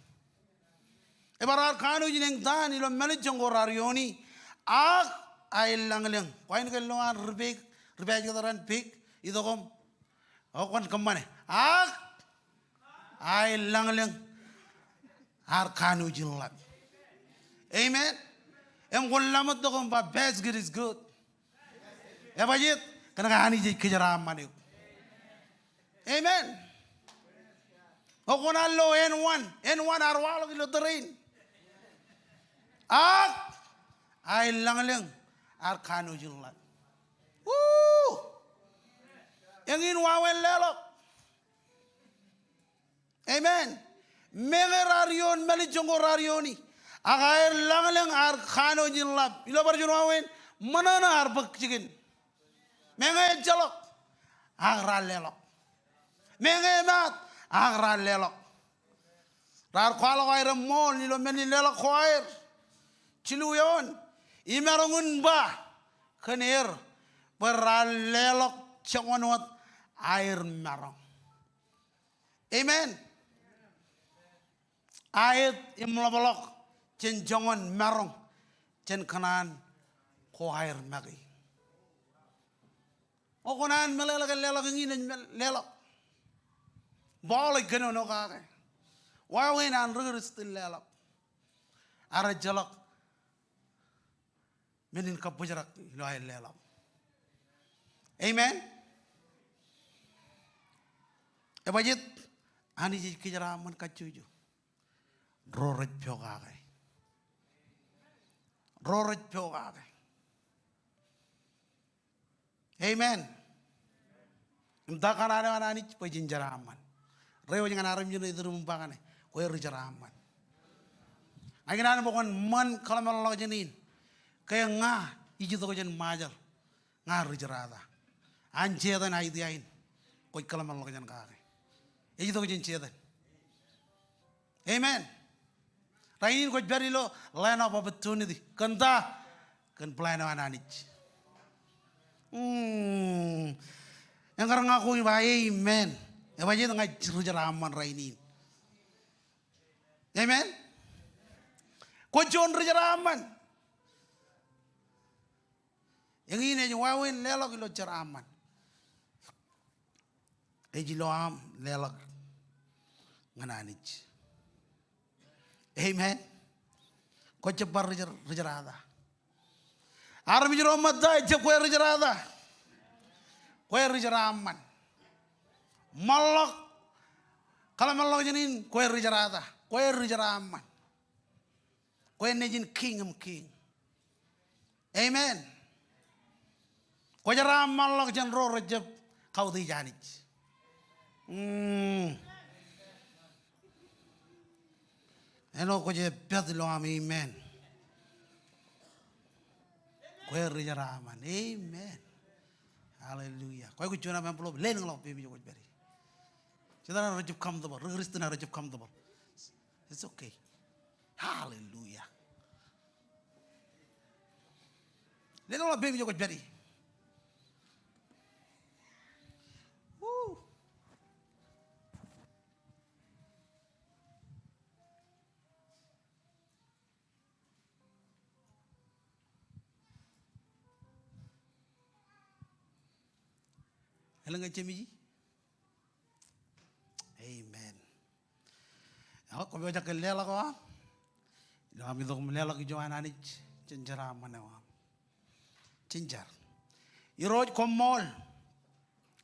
Ej ba raar kanooj in eñtaan ilo mālejjoñ ko raar iooni, ak aelōñlōñ. Kwain ke lo an ri peik, ri pād jet ran peik, itok im, o, kwōn kōṃṃane. Ak aelōñlōñ ear kanooj in ḷap. Amen. Im kwōn laṃōttok im ba, best good is good. Ebajjeet, kōnke Anij ej kōjeraaṃṃan eok. Amen. O kwōn al lo N one, N one ear waḷọk ilo tōre in. Ak aelōñlōñ ear kanooj in ḷap. Woo! Eñin wāween leḷọk. Amen. Meñe raar iioon mālejjoñ ko raar iiooni, ak aer lañlōñ, aer kanooj in ḷap. Ilo bar juon wāween, ṃōṇōṇō ear bōk jikin. Meñe ejjeḷọk, ak raar leḷọk. Meñe emaat, ak raar leḷọk. Raar kwaḷọk aer eṃṃool ilo men in leḷọk ko aer. Jilu eoon, imaroñ in ba kōn er bwe raar leḷọk joñan wōt aer maroñ. Amen. Aet im ḷapḷọk jān joñan maroñ jān kōṇaan ko aer make. O kōṇaan meḷeḷe ke leḷọk eñin ej leḷọk. Paul ej kōnono kake. Wāween an ri Kristian leḷọk. Ear ejjeḷọk men in kabbōjrak ilo aer leḷọk. Amen. Ebajjeet, Anij ej kōjeraaṃṃan kajjojo ro rej pokake. Ro rej pokake. Amen. Im ta kōṇaan eo an Anij? Bwe jen jeraaṃṃan. Reiwōj ñan armej eo iturūṃ im ba ñane, kwe ri jeraaṃṃan. Ña ikōṇaan bwe kwōn ṃan kōḷmānḷọkjeṇ in. Ke ña ij itok jān Ṃajeḷ, ña ri jerata. An Setan idea in kwōj kōḷmānḷọkjeṇ kake. Ej itok jān Setan. Amen. Rainin kwōj pād ilo land of opportunity. Kōn ta? Kōn plan eo an Anij. Hmm. Eñkar ña koṃ ba amen. Ebajjeet, ña ij ri jeraaṃṃan rainin. Amen. Kwōj juon ri jeraaṃṃan. Eñin ej wāween leḷọk ilo jeraaṃṃan. Ej ilo aṃ leḷọk ñan Anij. Amen. Kwōj jab bar ri jer-, ri jerata. Armej ro ṃōtta ejjab kwe ri jerata. Kwe ri jeraaṃṃan. Ṃanḷọk kōḷmānḷọkjeṇ in, kwe ri jerata. Kwe ri jeraaṃṃan. Kwe nejin kiiñ im kiiñ. Amen. Kwō jeraaṃṃanḷọk jān ro rejjab kautiej Anij. Mm. Āinwōt kwōj pād ilo aṃ amen. Kwe ri jeraaṃṃan. Amen. Hallelujah. Kwōj juon aṃ envelope, lelōñḷọk peiṃ ijo kwōj pād ie. Jete ṇe rejjab comfortable, ri Kristian ṇe rejjab comfortable. It's okay. Hallelujah. Lelōñḷọk peiṃ ijo kwōj pād ie. Woo. Elōñ ejjab ej? Amen. Eo, kwō pojak ke leḷọk eo aṃ. Ilo aṃ itok im leḷọk ijo an Anij jān jeraaṃṃan eo aṃ. Jen jar. Irooj, koṃṃool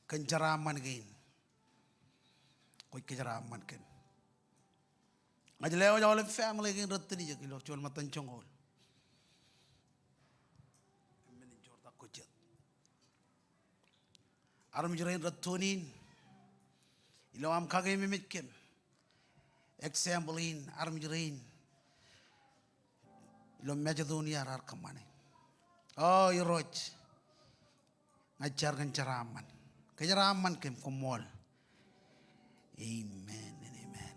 kōn jeraaṃṃan kein. Kwōj kōjeraaṃṃan kōm. Ña ij lewōj aolep family kein rej tōl ijek ilo juon ṃōttan joñoul. Im men in joortak ko jet. Armej rein rej tune in ilo aṃ kakeememej kōm. Example in armej rein ilo Macedonia raar kōṃṃane. O Irooj, ña ij jar kōn jeraaṃṃan. Kōjeraaṃṃan kōm, koṃṃool. Amen and amen.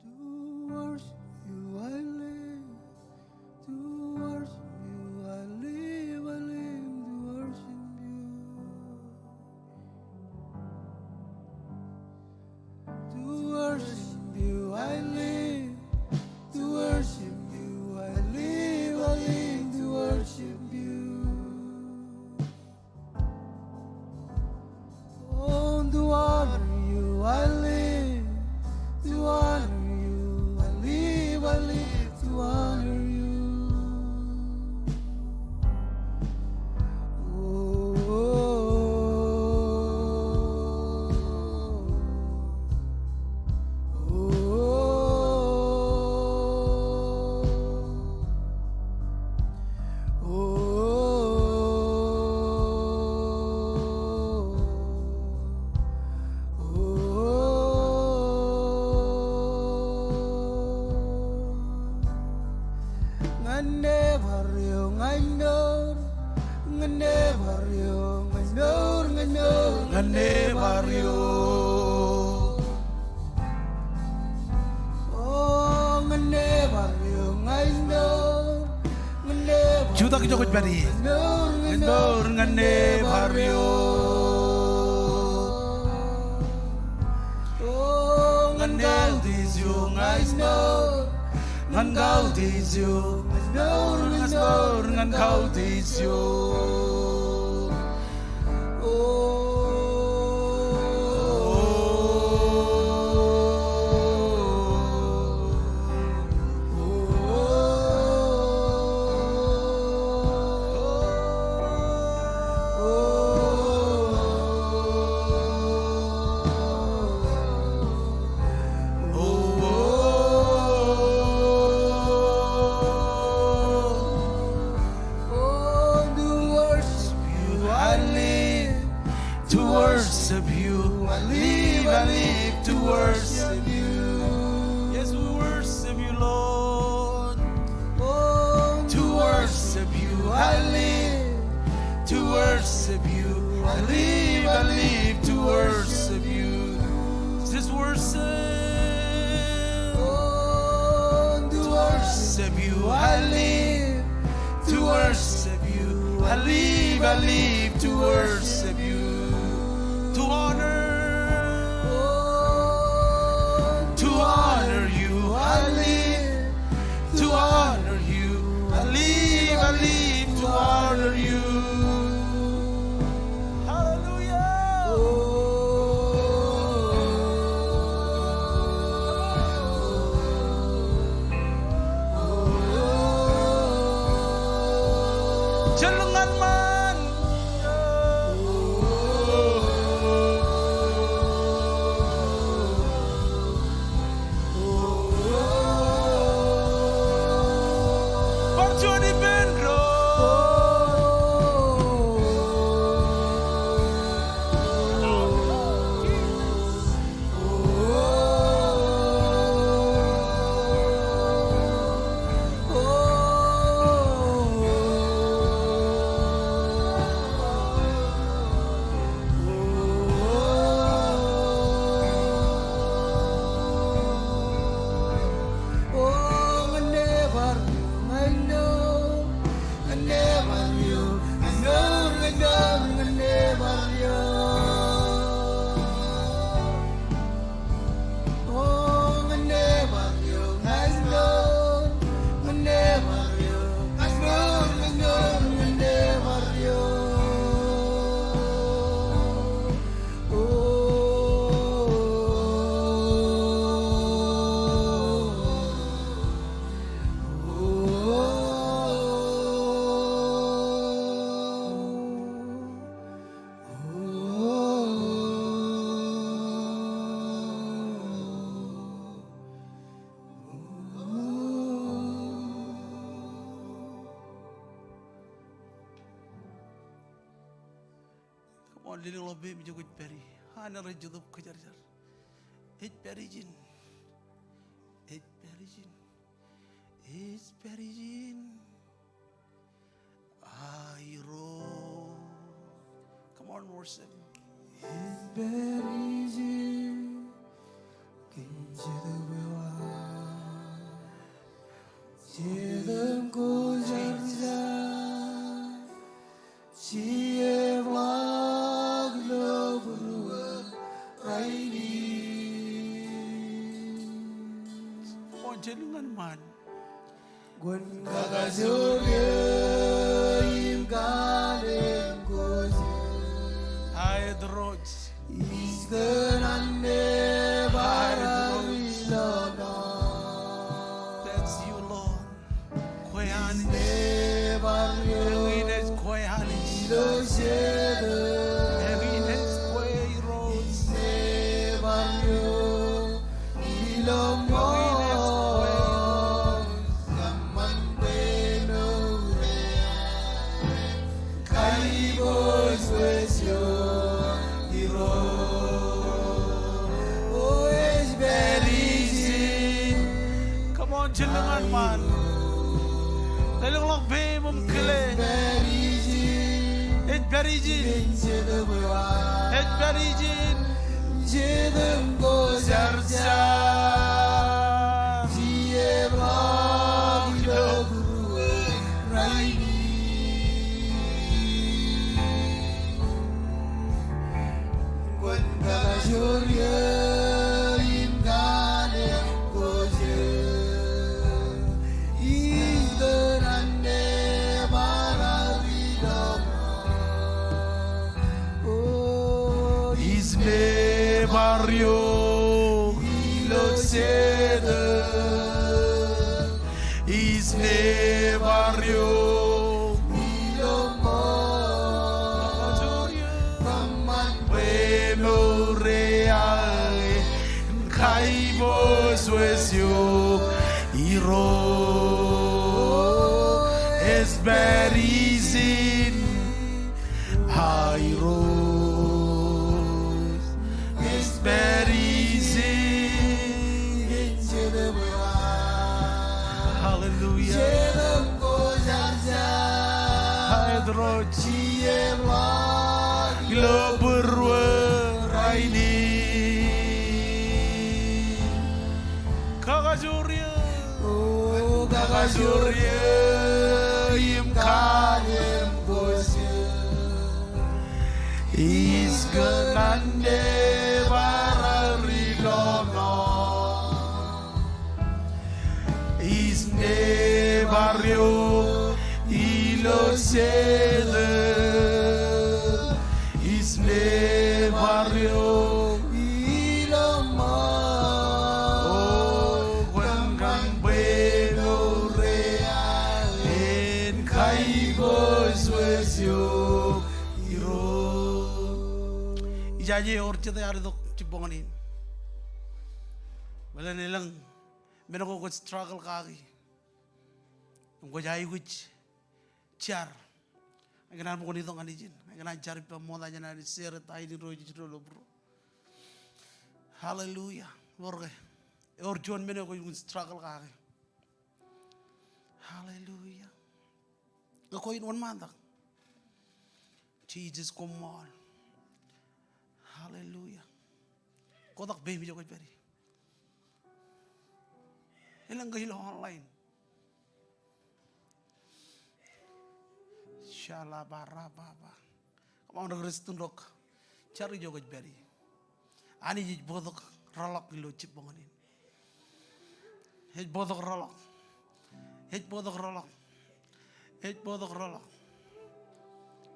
To worship you I live, to worship you I live, I live to worship you. Ijo kwōj pād ie. Ñan mour ñan nōbar eok. O ñan kautiej eok ñan mour. Ñan kautiej eok ñan mour, ñan mour, ñan kautiej eok. Oh, to worship you, I live. To worship you, I live, I live to worship you. Yes, we worship you, Lord. Oh, to worship you, I live. To worship you, I live, I live to worship you. Just worship. Oh, to worship you, I live. To worship you, I live, I live to worship you. To honor, to honor you, I live. To honor you, I live, I live to honor you. Hallelujah. Jen lōñ ñan ṃaan. Bar juon ippān doon. Come on, lelōñḷọk peiṃ ijo kwōj pād ie. Āinwōt rej Jetōb Kwōjarjar. Ej pād ijin. Ej pād ijin. Ej pād ijin. Aero. Come on, worship. Ej pād ijin. Kōn Jetōb eo aō. Jetōb Kwōjarjar. Jej ḷọk ilo būruō rainin. Kwōn jen lōñ ñan ṃaan. Kwōn kakajoor im kalōñ ko jet. Aet Irooj. Ij kōṇaan nōbar eok ilo ṃaan. That's you, Lord. Kwe Anij. Eñin ej kwe Anij. Eñin ej kwe Irooj. Eñin ej kwe. Come on, jen lōñ ñan ṃaan. Lelōñḷọk peiṃ im kile. Ej pād ijin. Ej pād ijin. Jetōb Kwōjarjar. Jej ḷọk ilo būruō rainin. Jetōb ij nebar eok ilo ṃool. Kōṃṃan bwe mour eo aō en kaiboojoj eok Irooj. Ej pād ijin. Irooj, ej pād ijin. Hallelujah. Irooj, ilo būruō rainin. Kakajoor eō. O kakajoor eō im kallimkuj eō. Ij kōṇaan nebar aō ri lọmọọr. Ij nebar eok ilo jetōb. Ij nebar eok ilo ṃool. O kwōn kōṇaan bwe mour eo aō en kaiboojoj eok Irooj. Ijaje ewōr jet eo ear itok jibboñōn in. Bōlen elōñ men ko kwōj struggle kaki im kwōj aikuj jar. Ikōṇaan bwe kwōn itok ñan ijin. Ikōṇaan jar ippa ṃokta jān an share ta in Irooj ej ilo būruō. Hallelujah. Ewōr ke? Ewōr juon men eo kwōj lukkuun struggle kaki. Hallelujah. Ñe kwōj wōnṃaantak, Jisōs koṃṃool. Hallelujah. Kotak peiṃ ijo kwōj pād ie. Elōñ ke ilo online. Shalabarabababar. Kōṃṃan ri Kūrjin tok. Jar ijo kwōj pād ie. Anij ej bōktok rōḷọk ilo jibboñōn in. Ej bōktok rōḷọk. Ej bōktok rōḷọk. Ej bōktok rōḷọk.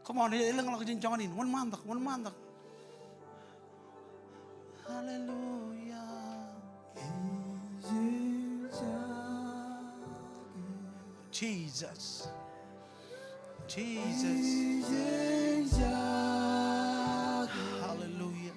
Come on, elōñḷọk jān joñan in. Wōnṃaantak, wōnṃaantak. Hallelujah. Jesus. Jesus. Hallelujah.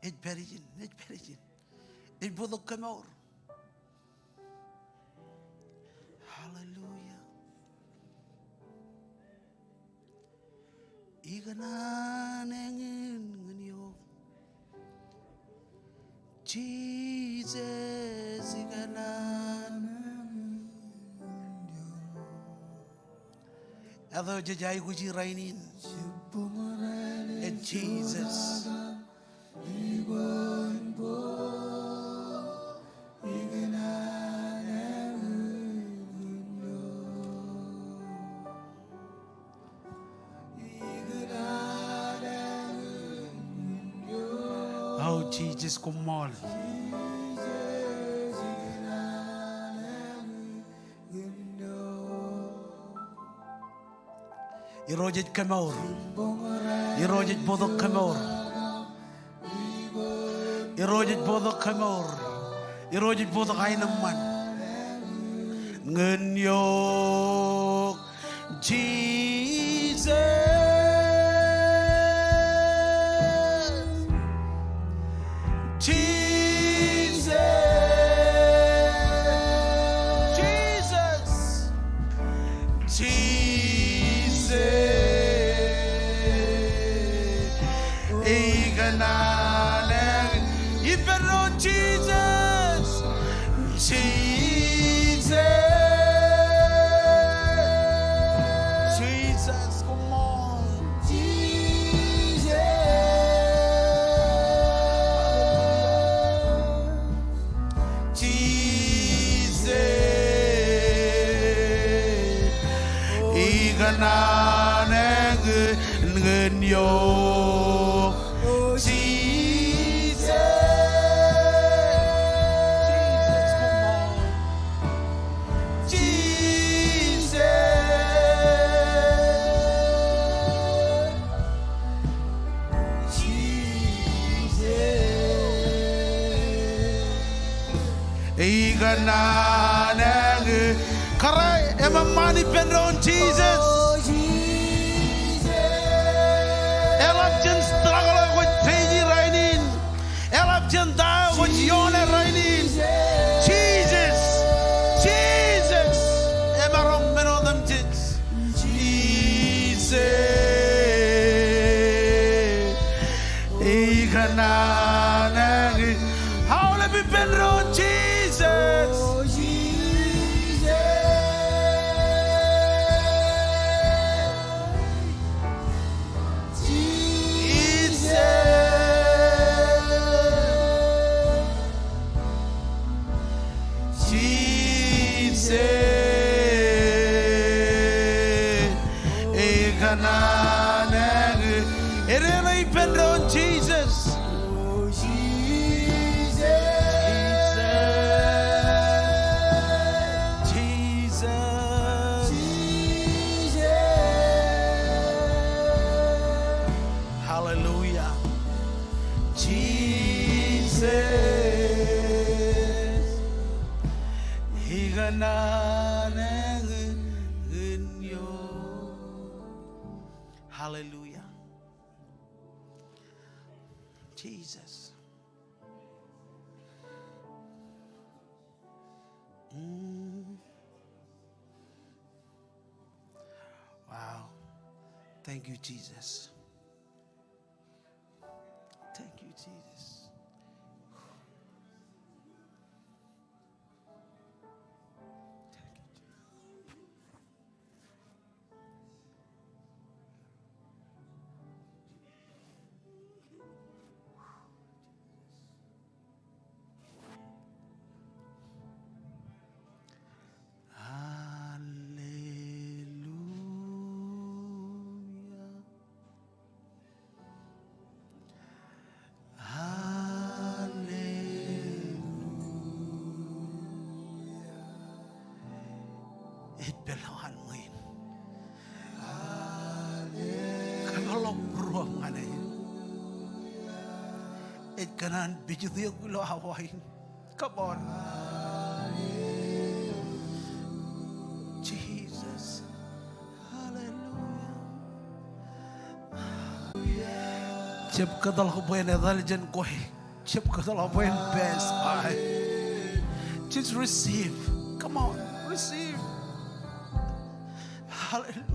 Ej pād ijin, ej pād ijin. Ej bōktok kōmour. Hallelujah. Ikōṇaan eñin ñan eok. Jisōs, ikōṇaan eñin ñan eok. Eto jej aikuji rainin. Ej Jisōs. O Jisōs, koṃṃool. Irooj ej kōmour. Irooj ej bōktok kōmour. Irooj ej bōktok kōmour. Irooj ej bōktok aenōṃṃan ñan eok. Jisōs. Jisōs. Jisōs. Jisōs. Ikōṇaan eñin. Ippān doon Jisōs. Jisōs. Jisōs, koṃṃool. Jisōs. Jisōs. Ikōṇaan eñin ñan eok. Jisōs. Jisōs, koṃṃool. Jisōs. Jisōs. Ikōṇaan eñin. Kōrā, eṃṃan ippān doon Jisōs. Eḷap jān struggle eo kwōj face rainin. Eḷap jān ta eo kwōj ioone rainin. Jisōs. Jisōs. Emaroñ men otemjej. Jisōs. Ikōṇaan eñin. Aolep ippān doon Jisōs. Jisōs. Jisōs. Ikōṇaan eñin. Edeṇe ippān doon Jisōs. Jisōs. Jisōs. Hallelujah. Jisōs. Ikōṇaan eñin ñan eok. Hallelujah. Jisōs. Mm. Wow. Thank you, Jisōs. Thank you, Jisōs. Thank you, Jisōs. Hallelujah. Hallelujah. Ej pād ḷọk an ṃwiin. Kōpeḷḷọk būruōṃ ñan e. Ej kōṇaan pijit eok ilo awa in. Come on. Jesus. Hallelujah. Jab kōtḷọk bwe en etal jān kwe. Jab kōtḷọk bwe en pass by. Just receive. Come on, receive. Hallelujah.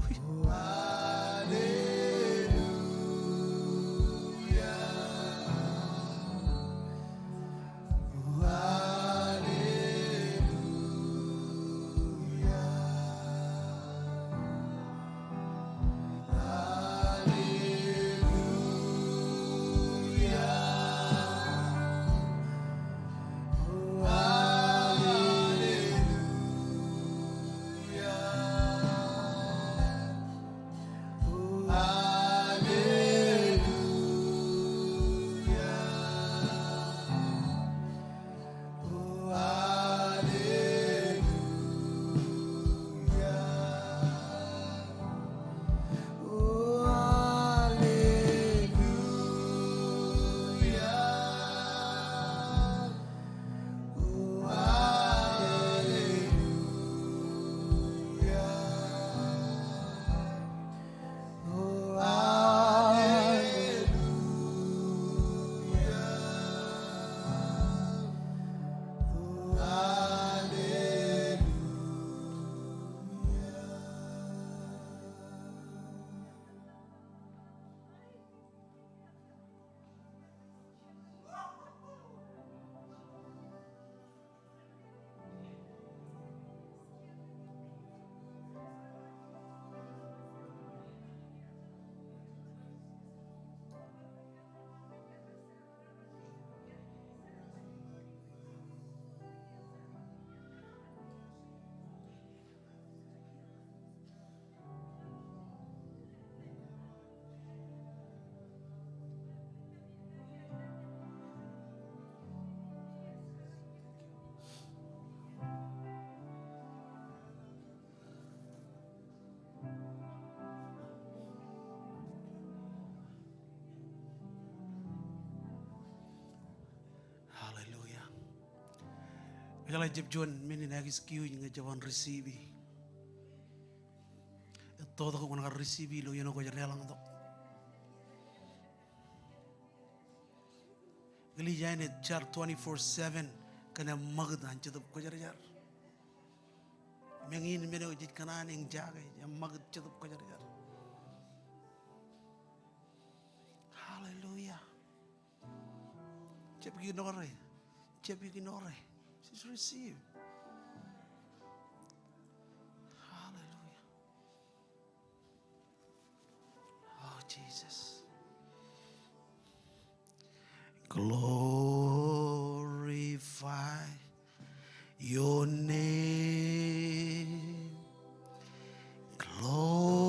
Hallelujah. Kwōjeḷā jab juon men in excuse ñe jeban receive. Ettotok kwōn kar receive ilo iien ko kwōj deḷọñtok. Eklejia in ej jar twenty-four seven kōn eṃṃakūt an Jetōb Kwōjarjar. Meñe in men eo jej kōṇaan eñjake, eṃṃakūt Jetōb Kwōjarjar. Hallelujah. Jab ignore. Jab ignore. Just receive. Hallelujah. Oh, Jesus. Glorify your name. Glorify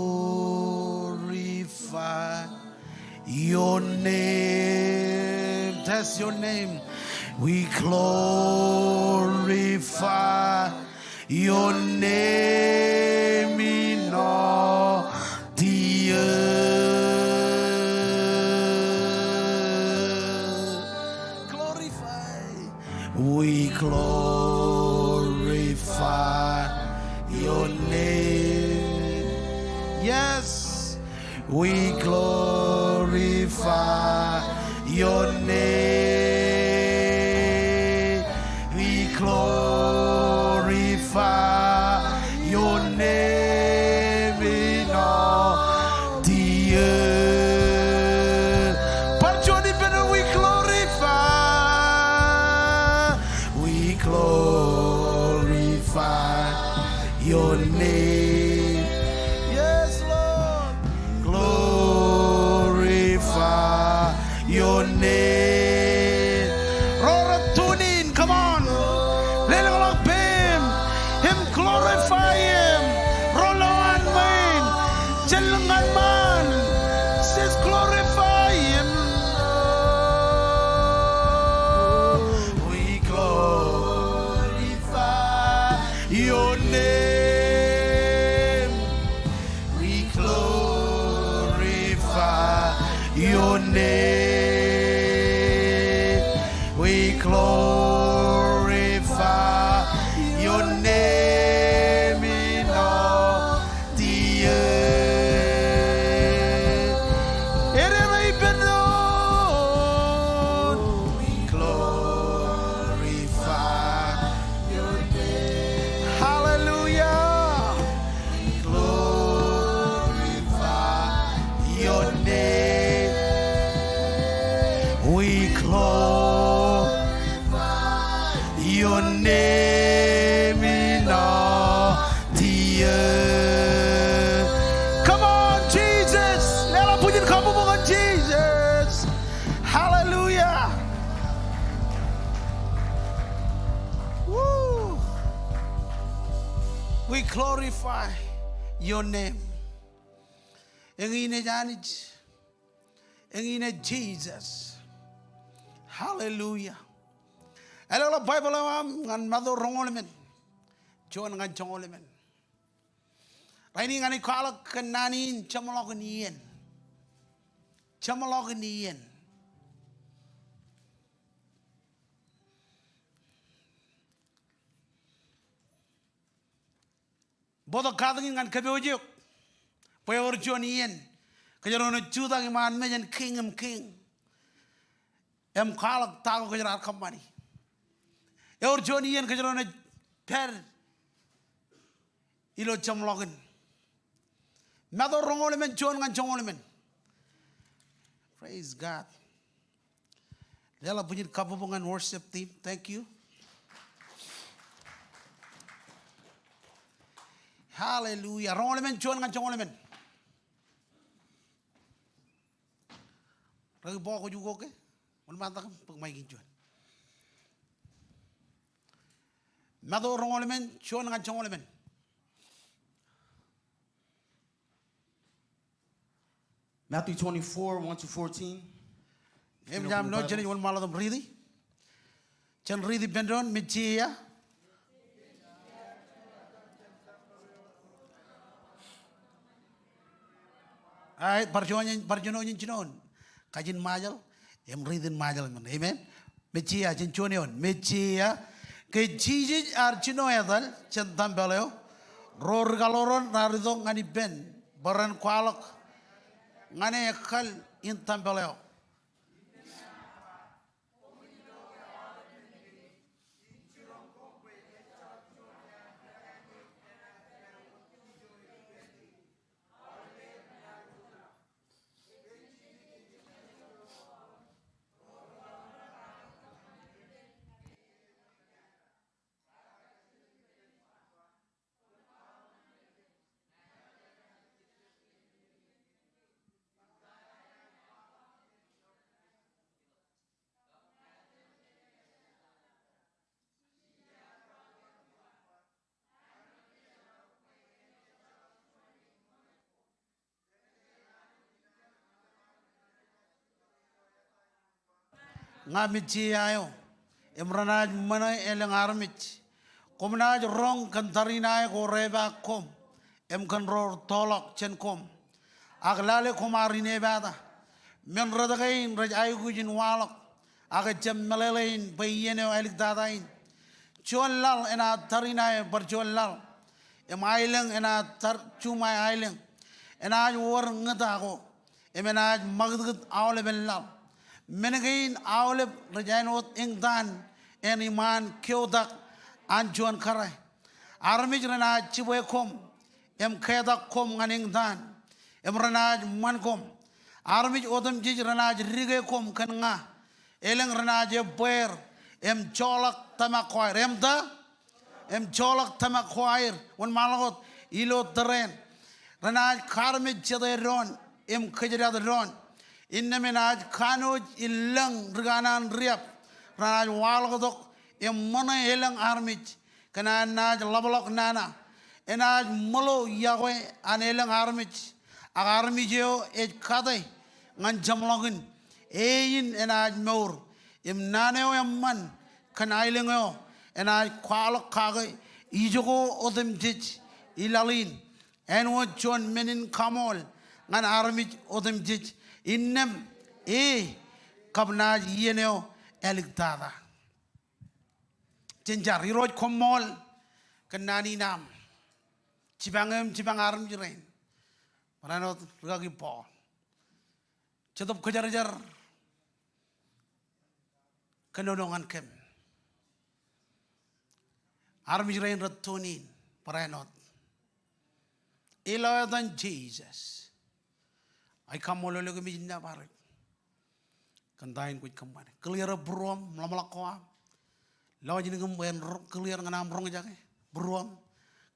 your name. That's your name. We glorify your name in all the earth. Glorify. We glorify your name. Yes. We glorify your name. We glorify your name in all the earth. Bar juon ippān, we glorify. We glorify your name. Yes, Lord. Glorify your name. Ro rej tune in, come on. Lelōñḷọk peiṃ im glorify him. Ro lowaan ṃwiin, jān lōñ ñan ṃaan, just glorify him. We glorify your name. We glorify your name. glorify your name. Eñin ej Anij. Eñin ej Jisōs. Hallelujah. Ālọk ḷọk Baibōḷ eo aṃ ñan Matu roñoul emān, juon ñan joñoul emān. Rainin ña ij kwaḷọk kōn naan in jeṃḷọkin iien. Jeṃḷọkin iien. Bōktok katak in ñan kōpooj eok bwe ewōr juon iien kōjro naaj jutak iṃaan mejān kiiñ im kiiñ im kwaḷọk ta ko kōjro ar kōṃṃani. Ewōr juon iien kōjro naaj pād ilo jeṃḷọkin. Matu roñoul emān, juon ñan joñoul emān. Praise God. Leḷọk bwijin kabbokbok ñan worship team. Thank you. Hallelujah. Roñoul emān, juon ñan joñoul emān. Rikaki bọọk kwōj ukok ke? Wōnṃaantak im bōk maik in juon. Matu roñoul emān, juon ñan joñoul emān. Matthew twenty-four, one to fourteen. Im jab ilo jen wōnṃaanḷọk im riiti. Jen riiti ippān doon, Messiah. Ai, bar juon, bar juon in jinoin. Kajin Ṃajeḷ im riit in Ṃajeḷ men. Amen. Messiah, jen juon eoon. Messiah, ke Jisōs ear jino etal jān tempel eo, ro rikaḷooran raar itok ñan ippān bwe ren kwaḷọk ñan e kal in tempel eo. Ña Messiah eo, im renaaj ṃōṇe elōñ armej. Koṃ naaj roñ kōn tariṇae ko repaak koṃ, im kōn ro rettoḷọk jān koṃ. Ak lale koṃ ar inepata. Men rot kein rej aikuj in waḷọk, ak ejjab meḷeḷein bwe iien eo āliktata in. Juon laḷ enaaj tariṇae bar juon laḷ, im aelōñ enaaj tar juṃae aelōñ. Enaaj wōr ñūta ko, im enaaj ṃakūtkūt aolepen laḷ. Men kein aolep rej āinwōt eñtaan en iṃaan keotak an juon kōrā. Armej renaaj jibwe koṃ, im ketak koṃ ñan eñtaan, im renaaj ṃan koṃ. Armej otemjej renaaj dike koṃ kōn ña. Elōñ renaaj ebbeer, im joḷọk tōmak ko aer. Im ta? Im joḷọk tōmak ko aer. Wōnṃaanḷọk wōt, ilo tōre eṇ. Renaaj kaarmej jete doon, im kōjdat doon. Innām enaaj kanooj in lōñ ri kanaan riab. Renaaj waḷọktok, im ṃōṇe elōñ armej. Kōn an naaj ḷapḷọk nana, enaaj ṃōḷo iọkwe an elōñ armej, ak armej eo ej kate ñan jeṃḷọkin, e in enaaj mour, im naan eo eṃṃan kōn aelōñ eo enaaj kwaḷọk kake ijoko otemjej i laḷ in, āinwōt juon men in kaṃool ñan armej otemjej, innām e kab naaj iien eo āliktata. Jen jar. Irooj, koṃṃool kōn naan in aṃ. Jipañ eō im jipañ armej rein. Barāinwōt rikaki Paul. Jetōb Kwōjarjar kōnono ñan kōm. Armej rein rej tune in, barāinwōt. Ilo etan Jisōs, ij kaṃṃoolol eok im ij nōbar eok kōn ta in kwōj kōṃṃane. Clear būruōṃ, ḷōmṇak ko aṃ. Lọjilñim bwe en ro-, clear ñan aṃ roñjake. Būruōṃ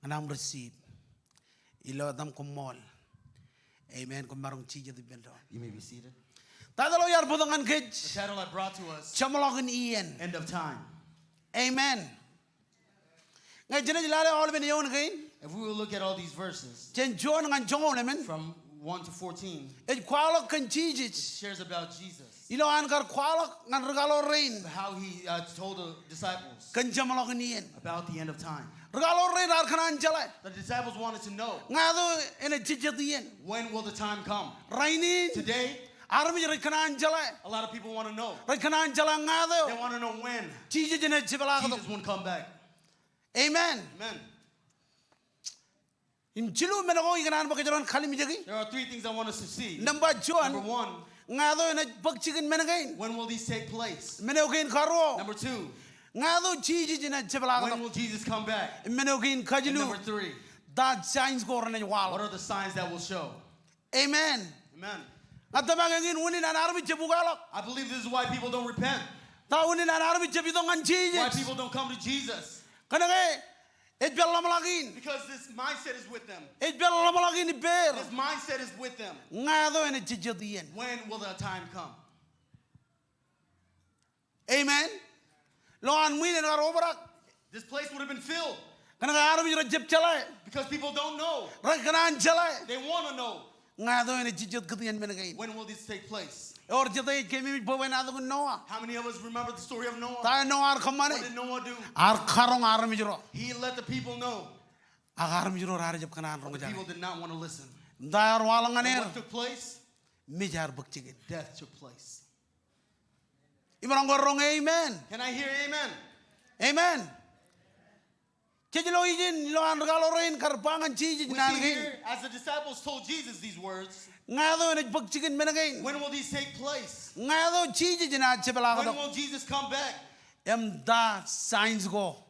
ñan aṃ receive. Ilo etaṃ, koṃṃool. Amen. Koṃ maroñ jijet ippān doon. You may be seated. Title eo iar bōktok ñan kōj, the title I brought to us, Jeṃḷọkin Iien. End of Time. Amen. Ñe jenaaj lale aolepen eoon kein, If we will look at all these verses, jān juon ñan joñoul emān, from one to fourteen, ej kwaḷọk kōn Jisōs. It shares about Jesus. Ilo an kar kwaḷọk ñan ri kaḷoor rein, how he, uh, told the disciples, kōn jeṃḷọkin iien, about the end of time. Ri kaḷoor rein raar kōṇaan jeḷā. The disciples wanted to know, ñāāt eo enaaj jejjet iien? When will the time come? Rainin, today, armej rej kōṇaan jeḷā. A lot of people want to know. Rej kōṇaan jeḷā ñāāt eo, they want to know when, Jisōs enaaj jepḷaaktok. Jesus will come back. Amen. Amen. Im jilu men ko ikōṇaan bwe kōjro en kalimjeki. There are three things I want us to see. Nōṃba juon, number one, ñāāt eo enaaj bōk jikin men kein? When will these take place? Men eo kein karuo, number two, ñāāt eo Jisōs enaaj jepḷaaktok? When will Jesus come back? Men eo kein kajilu, and number three, ta signs ko renaaj waḷọk? What are the signs that will show? Amen. Amen. Ña itōmak eñin unin an armej jab ukeḷọk. I believe this is why people don't repent. Ta unin an armej jab itok ñan Jisōs? Why people don't come to Jesus? Kōnke ej pād ḷōmṇak in. Because this mindset is with them. Ej pād ḷōmṇak in ippāer. This mindset is with them. Ñāāt eo enaaj jejjet iien? When will the time come? Amen. Ilo an ṃwiin en kar obrak. This place would have been filled. Kōnke armej rej jab jeḷā. Because people don't know. Rej kōṇaan jeḷā. They want to know. Ñāāt eo enaaj jejjet kūr iien men kein? When will this take place? Ewōr jet eo ej keememej bwebwenato in Noah? How many of us remember the story of Noah? Ta eo Noah ear kōṃṃane? What did Noah do? Ear karoñ armej ro. He let the people know. Ak armej ro raar jab kōṇaan roñjake. People did not want to listen. Im ta eo ear waḷọk ñan er? What took place? Mej ear bōk jikin. Death took place. Imaroñ ke roñ amen? Can I hear amen? Amen. Jej lo ijin ilo an ri kaḷoor rein kar ba ñan Jisōs naan kein. We see here, as the disciples told Jesus these words, ñāāt eo enaaj bōk jikin men kein? When will these take place? Ñāāt eo Jisōs enaaj jepḷaaktok? When will Jesus come back? Im ta signs ko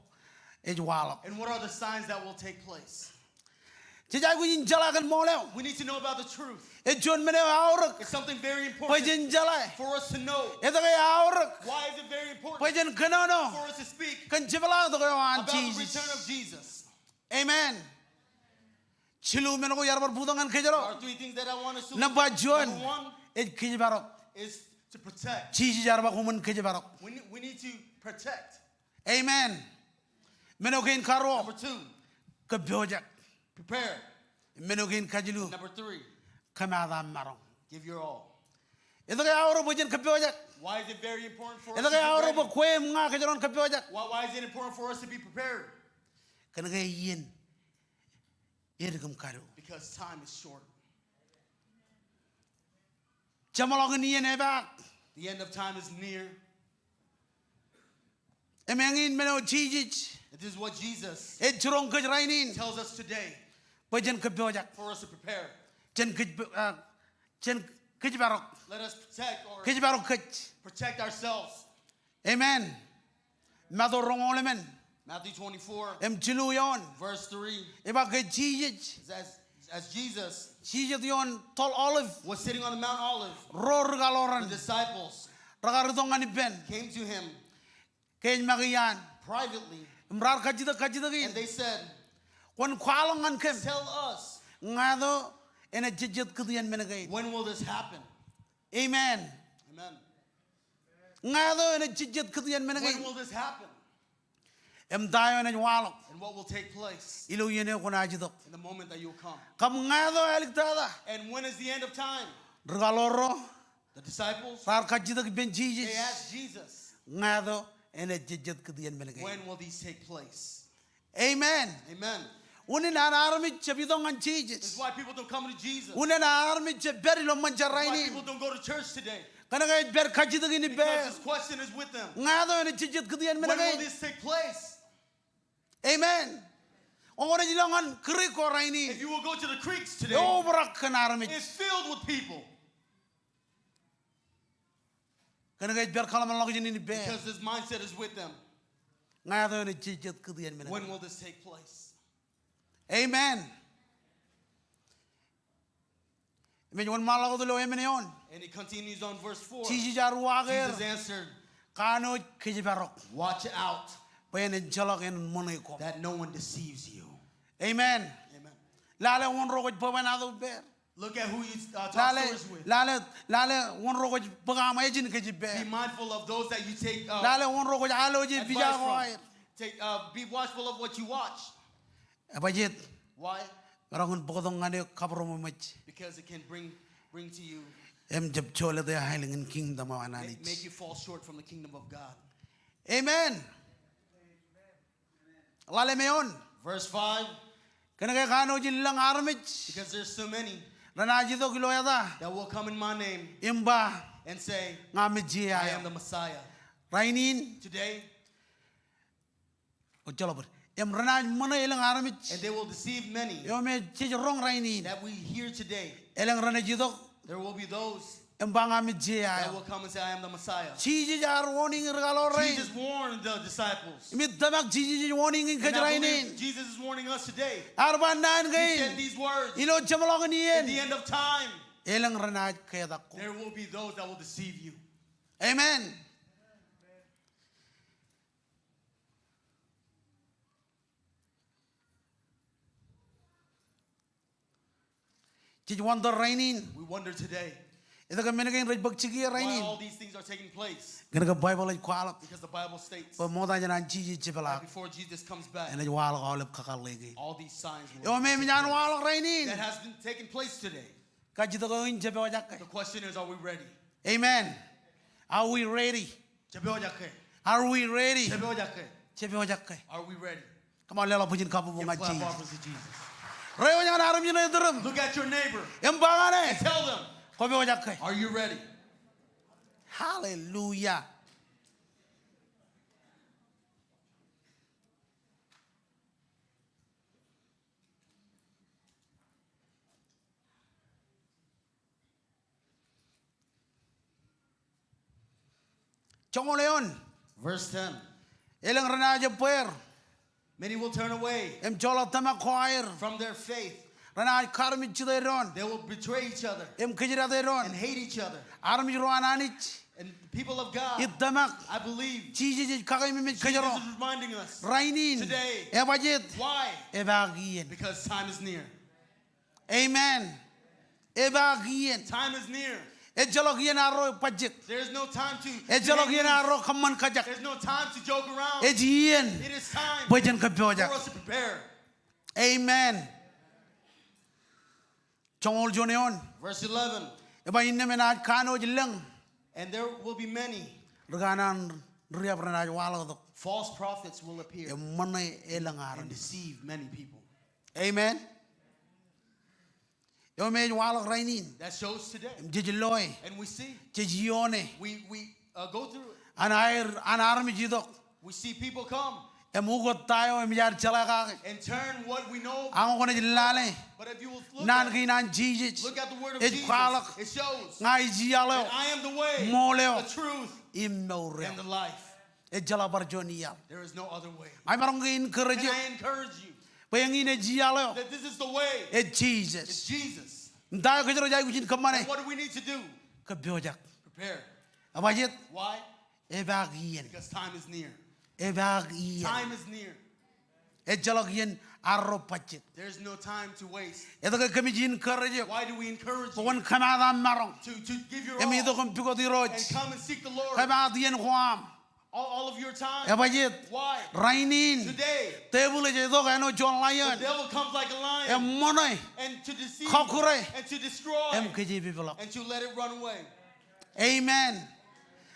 ej waḷọk? And what are the signs that will take place? Jej aikuj in jeḷā kōn ṃool eo. We need to know about the truth. Ej juon men eo aorōk. It's something very important. Bwe jen jeḷā. For us to know. Etke eaorōk? Why is it very important? Bwe jen kōnono. For us to speak. Kōn jepḷaaktok eo an Jisōs. About the return of Jesus. Amen. Jilu men ko iar bar bōktok ñan kōjro. There are three things that I want us to look at. Nōṃba juon. Number one, ej kōjparok. Is to protect. Jisōs ear ba koṃwin kōjparok. We need, we need to protect. Amen. Men eo kein karuo. Number two. Kōppojak. Prepare. Men eo kein kajilu. Number three. Kōmaat aṃ maroñ. Give your all. Etke eaorōk bwe jen kōppojak? Why is it very important for us to be ready? Etke eaorōk bwe kwe im ña kōjro en kōppojak? Why, why is it important for us to be prepared? Kōnke iien edik im kalu. Because time is short. Jeṃḷọkin iien epaak. The end of time is near. Im eñin men eo Jisōs. It is what Jesus ej jiroñ kōj rainin. Tells us today. Bwe jen kōppojak. For us to prepare. Jen kōj, ah, jen kōjparok. Let us protect or kōjparok kōj. Protect ourselves. Amen. Matu roñoul emān. Matthew twenty-four. Im jilu eoon. Verse three. Ej ba ke Jisōs. As, as Jesus. Jisōs ioon toḷ Olive. Was sitting on the Mount Olive. Ro ri kaḷoran. The disciples. Rekar itok ñan ippān. Came to him. Ke ej make iaan. Privately. Im raar kajjitōk kajjitōk in. And they said, kwōn kwaḷọk ñan kōm. Tell us. Ñāāt eo enaaj jejjet kūr iien men kein? When will this happen? Amen. Amen. Ñāāt eo enaaj jejjet kūr iien men kein? When will this happen? Im ta eo enaaj waḷọk? And what will take place? Ilo iien eo kwōnaaj itok. In the moment that you'll come. Kab ñāāt eo āliktata? And when is the end of time? Ri kaḷoor ro. The disciples, raar kajjitōk ippān Jisōs. They asked Jesus, ñāāt eo enaaj jejjet kūr iien men kein? When will these take place? Amen. Amen. Unin an armej jab itok ñan Jisōs. It's why people don't come to Jesus. Unin an armej jab pād ilo ṃōn jar rainin. Why people don't go to church today. Kōnke ej pād kajjitōk in ippāer. Because this question is with them. Ñāāt eo enaaj jejjet kūr iien men kein? When will this take place? Amen. Kwōn ilo ñan creek ko rainin. If you will go to the creeks today, eobrak kōn armej. It's filled with people. Kōnke ej pād kōḷmānḷọkjeṇ in ippāer. Because this mindset is with them. Ñāāt eo enaaj jejjet kūr iien men kein? When will this take place? Amen. Im ej wōnṃaanḷọk wōt ilo emān eoon. And it continues on verse four. Jisōs ear uwaak er. Jesus answered, kanooj kōjparok. Watch out. Bwe en ejjeḷọk en ṃōṇe koṃ. That no one deceives you. Amen. Amen. Lale wōn ro kwōj bwebwenato ippāer. Look at who you, uh, talk stories with. Lale, lale, lale wōn ro kwōj bōk aṃ ājin kōj ippāer. Be mindful of those that you take, uh, advice from. Lale wōn ro kwōj alooje pija ko aer. Take, uh, be watchful of what you watch. Ebajjeet. Why? Maroñ in bōktok ñan eok kabūroṃōj. Because it can bring, bring to you, im jab jolōt eok aelōñ in kingdom eo an Anij. Make you fall short from the kingdom of God. Amen. Ḷalem eoon. Verse five. Kōnke kanooj in lōñ armej. Because there's so many. Renaaj itok ilo eta. That will come in my name. Im ba. And say, ña mejea. I am the Messiah. Rainin. Today. O jeḷā bōd. Im renaaj ṃōṇe elōñ armej. And they will deceive many. Eo me jej roñ rainin. That we hear today. Elōñ renaaj itok. There will be those. Im ba ña mejea. That will come and say, I am the Messiah. Jisōs ear warning ri kaḷoor rein. Jesus warned the disciples. Im ij tōmak Jisōs ej warning in kōj rainin. And I believe Jesus is warning us today. Ear ba naan kein. He said these words. Ilo jeṃḷọkin iien. In the end of time. Elōñ renaaj ketak ko. There will be those that will deceive you. Amen. Jej wonder rainin. We wonder today. Etke men kein rej bōk jikier rainin? Why all these things are taking place? Kōnke Baibōḷ ej kwaḷọk. Because the Bible states. Bwe ṃokta jān an Jisōs jepḷaak. That before Jesus comes back, enaaj waḷọk aolep kakōḷḷe kein. All these signs will take place. Eo me enaaj waḷọk rainin. That has been taking place today. Kajjitōk eo in jab pojak ke. The question is, are we ready? Amen. Are we ready? Jab pojak ke. Are we ready? Jab pojak ke. Jab pojak ke. Are we ready? Come on, leḷọk bwijin kabbokbok ñan Jisōs. Give a clap offering to Jesus. Reiwōj ñan armej ṇe iturūṃ. Look at your neighbor. Im ba ñan e. And tell them. Kwō pojak ke. Are you ready? Hallelujah. Joñoul eoon. Verse ten. Elōñ renaaj ebbeer. Many will turn away. Im joḷọk tōmak ko aer. From their faith. Renaaj kaarmejjitōk doon. They will betray each other. Im kōjdate doon. And hate each other. Armej ro an Anij. And the people of God, ij tōmak. I believe. Jisōs ej kakememej kōjro. Jesus is reminding us. Rainin. Today. Ebajet. Why? Epaak iien. Because time is near. Amen. Epaak iien. Time is near. Ejjeḷọk iien arro bajjek. There is no time to, to make use. Ejjeḷọk iien arro kōṃṃan kajak. There's no time to joke around. Ej iien. It is time. Bwe jen kōppojak. For us to prepare. Amen. Joñoul juon eoon. Verse eleven. Ej ba innām enaaj kanooj lōñ. And there will be many. Ri kanaan ri-riab renaaj waḷọktok. False prophets will appear. Im ṃōṇe elōñ armej. And deceive many people. Amen. Eo me ej waḷọk rainin. That shows today. Im jej loe. And we see. Jej iioone. We, we, uh, go through it. An aer, an armej itok. We see people come. Im ukōt ta eo eṃōj ad jeḷā kake. And turn what we know. Ak ñe kwōnaaj lale. But if you will look at it, naan kein an Jisōs. Look at the word of Jesus. Ej kwaḷọk. It shows. Ña ij iaḷ eo. That I am the way, ṃool eo. The truth, im mour eo. And the life. Ejjeḷọk bar juon iaḷ. There is no other way. Ij maroñ ke encourage eok. And I encourage you. Bwe eñin ej iaḷ eo. That this is the way. Ej Jisōs. It's Jesus. Im ta eo kōjro ej aikuj in kōṃṃane? And what do we need to do? Kōppojak. Prepare. Ebajet? Why? Epaak iien. Because time is near. Epaak iien. Time is near. Ejjeḷọk iien arro bajjek. There's no time to waste. Etke kōmij encourage eok? Why do we encourage you? Bwe kwōn kōmaat aṃ maroñ. To, to give your all. Im itok im pukot Irooj. And come and seek the Lord. Kōmaat iien ko aṃ. All, all of your time. Ebajet? Why? Rainin. Today. Devil ej itok āinwōt juon lion. The devil comes like a lion. Im ṃōṇe. And to deceive. Kọkkure. And to destroy. Im kōjepepḷọk. And to let it run away. Amen.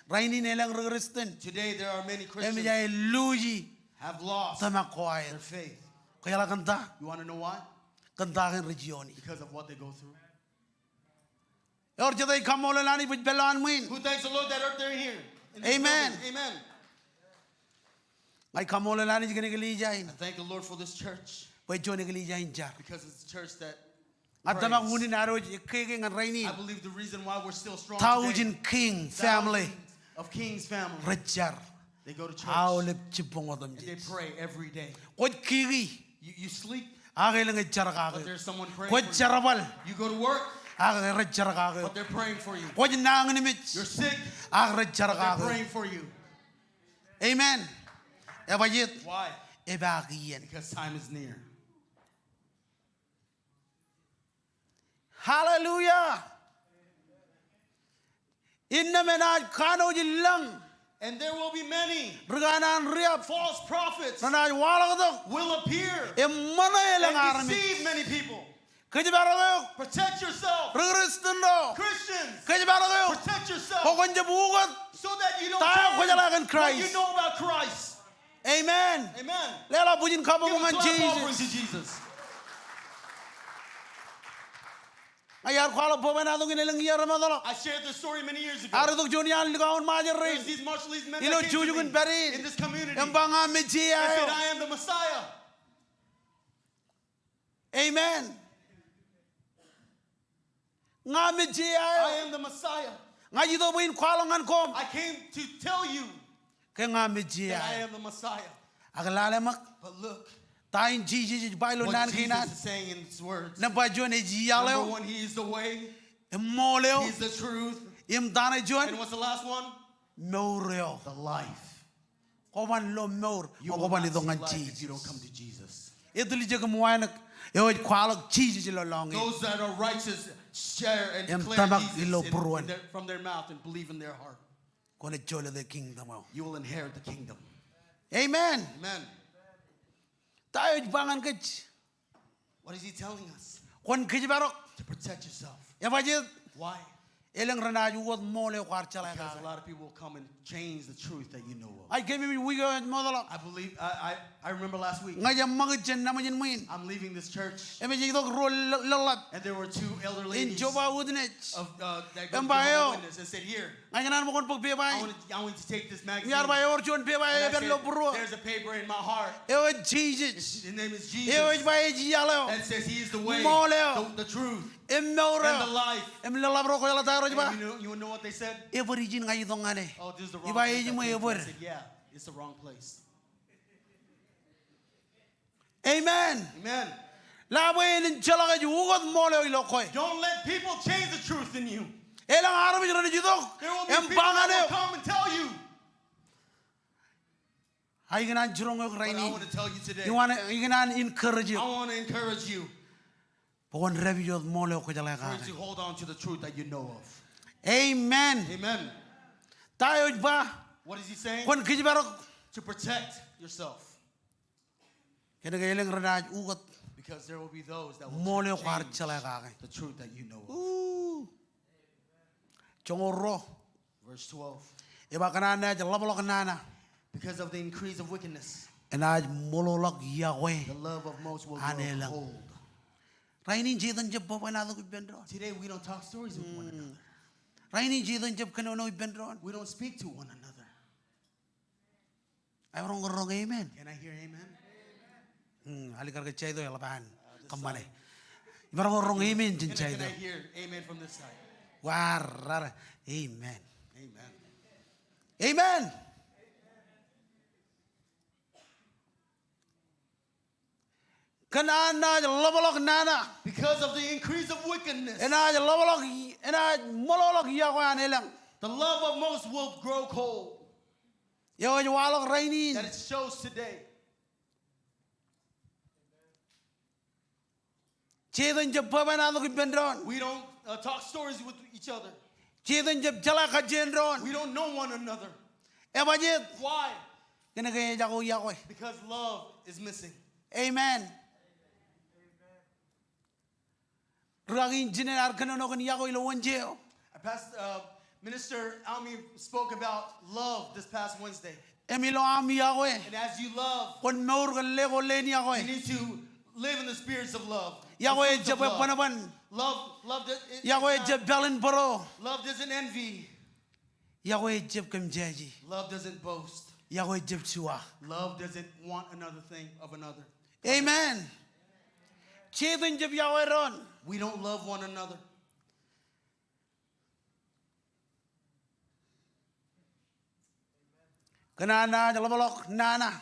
Rainin elōñ ri Kristen. Today there are many Christians. Eṃōj aer luuji. Have lost. Tōmak ko aer. Their faith. Kwōjeḷā kōn ta? You wanna know why? Kōn ta kein rej iioone. Because of what they go through. Ewōr jet ej kaṃṃoolol Anij bwe ej pād ilowaan ṃwiin? Who thanks the Lord that they're here in this building? Amen. Amen. Ña ij kaṃṃoolol Anij kōn eklejia in. I thank the Lord for this church. Bwe ej juon eklejia in jar. Because it's a church that prays. Ña tōmak unin ad wōj ekkeke ñan rainin. I believe the reason why we're still strong today. Tọujin king family. Thousands of kings family. Rej jar. They go to church. Aolep jibboñ otemjej. And they pray every day. Kwōj kiki. You, you sleep. Ak elōñ ej jar kake eok. But there's someone praying for you. Kwōj jerbal. You go to work. Ak rej jar kake eok. But they're praying for you. Kwōj nañinmej. You're sick. Ak rej jar kake eok. But they're praying for you. Amen. Ebajet? Why? Epaak iien. Because time is near. Hallelujah. Innām enaaj kanooj lōñ. And there will be many Ri kanaan riab false prophets renaaj waḷọktok will appear im ṃōṇe elōñ and armej. Deceive many people. Kōjparok eok. Protect yourself. Ri Kristen ro. Christians, kōjparok eok. Protect yourself. Bwe kwōn jab ukōt so that you don't ta eo change kwōjeḷā kōn what you Christ. Know about Christ. Amen. Amen. Leḷọk bwijin kabbokbok ñan Jisōs. Give a clap offering to Jesus. Ña iar kwaḷọk bwebwenato in elōñ iiō remootḷọk. I shared this story many years ago. Ear itok juon iaan likao in Ṃajeḷ rein. There's these marginalized men that came to me in this community. Ilo jujuk in pād in im ba ña Mejia eo. They said, "I am the Messiah." Amen. Ña Mejia eo. I am the Messiah. Ña ij itok bwe in kwaḷọk ñan koṃ. I came to tell you ke ña Mejia eo. That I am the Messiah. Ak lale ṃōk. But look, ta in Jisōs ej ba ilo naan kein an. What Jesus is saying in his words. Nōṃba juon ej iaḷ eo. Number one, he is the way. Im ṃool eo. He is the truth. Im ta ṇe juon. And what's the last one? Mour eo. The life. Kwōban lo mour, kwōban itok ñan Jisōs. You will not see life if you don't come to Jesus. Etiljek im wānōk eo ej kwaḷọk Jisōs ilo lọñiiō. Those that are righteous share and declare Jesus in, in their, from their mouth and believe in their heart. Im tōmak ilo būruon. Kwōnaaj jolōte kingdom eo. You will inherit the kingdom. Amen. Amen. Ta eo ej ba ñan kōj? What is he telling us? Kwōn kōjparok. To protect yourself. Ebajeet? Why? Elōñ renaaj ukōt ṃool eo kwaar jeḷā kake. Because a lot of people will come and change the truth that you know of. Ij keememej wiik eo ej ṃootḷọk. I believe, I, I, I remember last week. Ña ij ṃakūt jān nabōj in ṃwiin. I'm leaving this church. Im ej itok ruo lōḷḷap. And there were two elder ladies. In Jehovah Witness. Of, uh, that go to Jehovah Witness and said, "Here." Im ba eō, ña ikōṇaan bwe kwōn bōk pepa in. I want to, I want to take this magazine. Im iar ba ewōr juon pepa eō ej pād ilo būruō. And I said, "There's a paper in my heart." Eo ej Jisōs. His name is Jesus. Eo ej ba ej iaḷ eo. That says he is the way, ṃool eo, the, the truth, im mour eo, and the life. Im lōḷḷap ro kwōjeḷā ta ro ej ba? And you know, you know what they said? Ebōd ijin ña itok ñan e. "Oh, this is the wrong place." Ij ba, ej ṃōj ebōd. I said, "Yeah, it's the wrong place." Amen. Amen. Lale bwe en ejjeḷọk ej ukōt ṃool eo ilo kwe. Don't let people change the truth in you. Elōñ armej renaaj itok im ba ñan eok. There will be people that will come and tell you. Ij kōṇaan jiroñ eok rainin. But I want to tell you today. Ij kōṇaan, ij kōṇaan encourage eok. I want to encourage you. Bwe kwōn dāpij wōt ṃool eo kwōjeḷā kake. For you to hold on to the truth that you know of. Amen. Amen. Ta eo ej ba? What is he saying? Kwōn kōjparok. To protect yourself. Kōnke elōñ renaaj ukōt. Because there will be those that will change the truth that you know of. Ṃool eo kwaar jeḷā kake. Ooh. Joñoul ruo. Verse twelve. Ej ba kōn an naaj ḷapḷọk nana. Because of the increase of wickedness. Enaaj ṃōḷoḷọk iọkwe. The love of most will grow cold. An elōñ. Rainin Setan ejjab bwebwenato ippān doon. Today we don't talk stories with one another. Rainin Setan ejjab kōnono ippān doon. We don't speak to one another. Emaroñ ke roñ amen? Can I hear amen? Hmm, alikkar ke side eo eḷap an kōṃṃane. Emaroñ ke roñ amen jān side eo? Can I hear amen from this side? Warrar. Amen. Amen. Amen. Kōn an naaj ḷapḷọk nana. Because of the increase of wickedness. Enaaj ḷapḷọk, enaaj ṃōḷoḷọk iọkwe an elōñ. The love of most will grow cold. Eo ej waḷọk rainin. That it shows today. Setan ejjab bwebwenato ippān doon. We don't, uh, talk stories with each other. Setan ejjab jeḷā kajjien doon. We don't know one another. Ebajeet? Why? Kōnke ejako iọkwe. Because love is missing. Amen. Rūkaki in jinen ear kōnono kōn iọkwe ilo Wōnje eo. Uh, Pastor, uh, Minister Almi spoke about love this past Wednesday. Im ilo aṃ iọkwe. And as you love, kwōn mour kōn leko leen iọkwe. You need to live in the spirits of love. Iọkwe ejjab bōnbōn. Love, love, iọkwe ejjab pālen bōro. Love doesn't envy. Iọkwe ejjab kōmjaje. Love doesn't boast. Iọkwe ejjab juwa. Love doesn't want another thing of another. Amen. Setan ejjab iọkwe doon. We don't love one another. Kōn an naaj ḷapḷọk nana.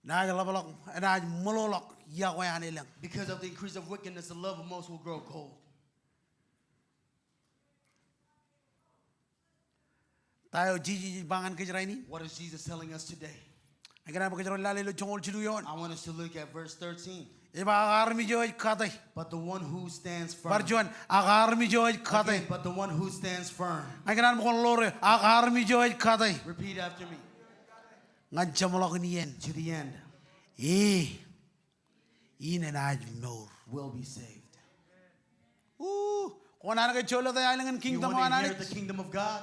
Naaj ḷapḷọk, naaj ṃōḷoḷọk iọkwe an elōñ. Because of the increase of wickedness, the love of most will grow cold. Ta eo Jisōs ej ba ñan kōj rainin? What is Jesus telling us today? Ij kōṇaan bwe kōjro lale ilo joñoul jilu eoon. I want us to look at verse thirteen. Ej ba, ak armej eo ej kate. But the one who stands firm. Bar juon, ak armej eo ej kate. Again, but the one who stands firm. Ña ikōṇaan ṃōk ḷoor eo, ak armej eo ej kate. Repeat after me. Ñan jeṃḷọkin iien. To the end. E, in enaaj mour. Will be saved. Ooh, kwō kōṇaan ke jolōte aelōñ in kingdom eo an Anij? You want to inherit the kingdom of God?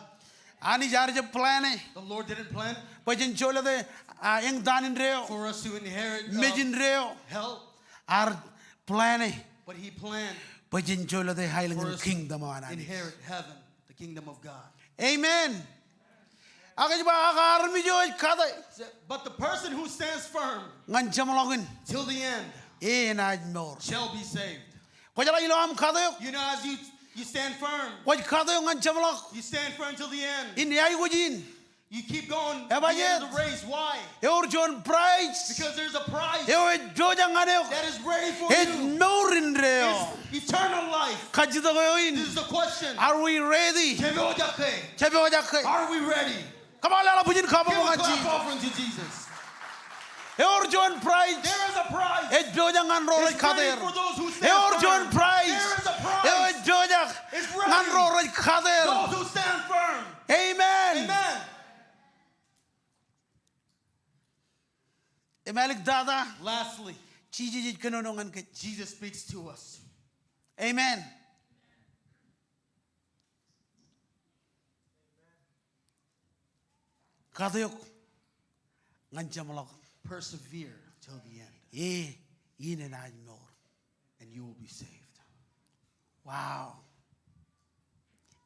Anij ear jab plan e. The Lord didn't plan Bwe jen jolōte, ah, eñtaan indeeo. For us to inherit, uh, Mej indeeo. Hell. Ear plan e. But he planned Bwe jen jolōte aelōñ in kingdom eo an Anij. For us to inherit heaven, the kingdom of God. Amen. Ak ej ba, ak armej eo ej kate. But the person who stands firm Ñan jeṃḷọkin till the end e enaaj mour. Shall be saved. Kwōjeḷā ilo aṃ kate eok. You know, as you, you stand firm, Kwōj kate eok ñan jeṃḷọk. You stand firm till the end. In aikuj in. You keep going to the end of the race. Ebajeet. Why? Ewōr juon prize. Because there's a prize. Eo ej pojak ñan eok. That is ready for you. Ej mour indeeo. It's eternal life. Kajjitōk eo in. This is the question. Are we ready? Jepojak ke? Jepojak ke? Are we ready? Kōṃṃool eḷap bwijin kabbokbok ñan Jisōs. Give a clap offering to Jesus. Ewōr juon prize. There is a prize. Ej pojak ñan ro rej kate er. It's ready for those who stand firm. Ewōr juon prize. There is a prize. Eo ej pojak ñan ro rej kate er. It's ready. Those who stand firm. Amen. Amen. Im āliktata. Lastly, Jisōs ej kōnono ñan kōj. Jesus speaks to us. Amen. Kate eok ñan jeṃḷọk. Persevere till the end. E, in enaaj mour. And you will be saved. Wow.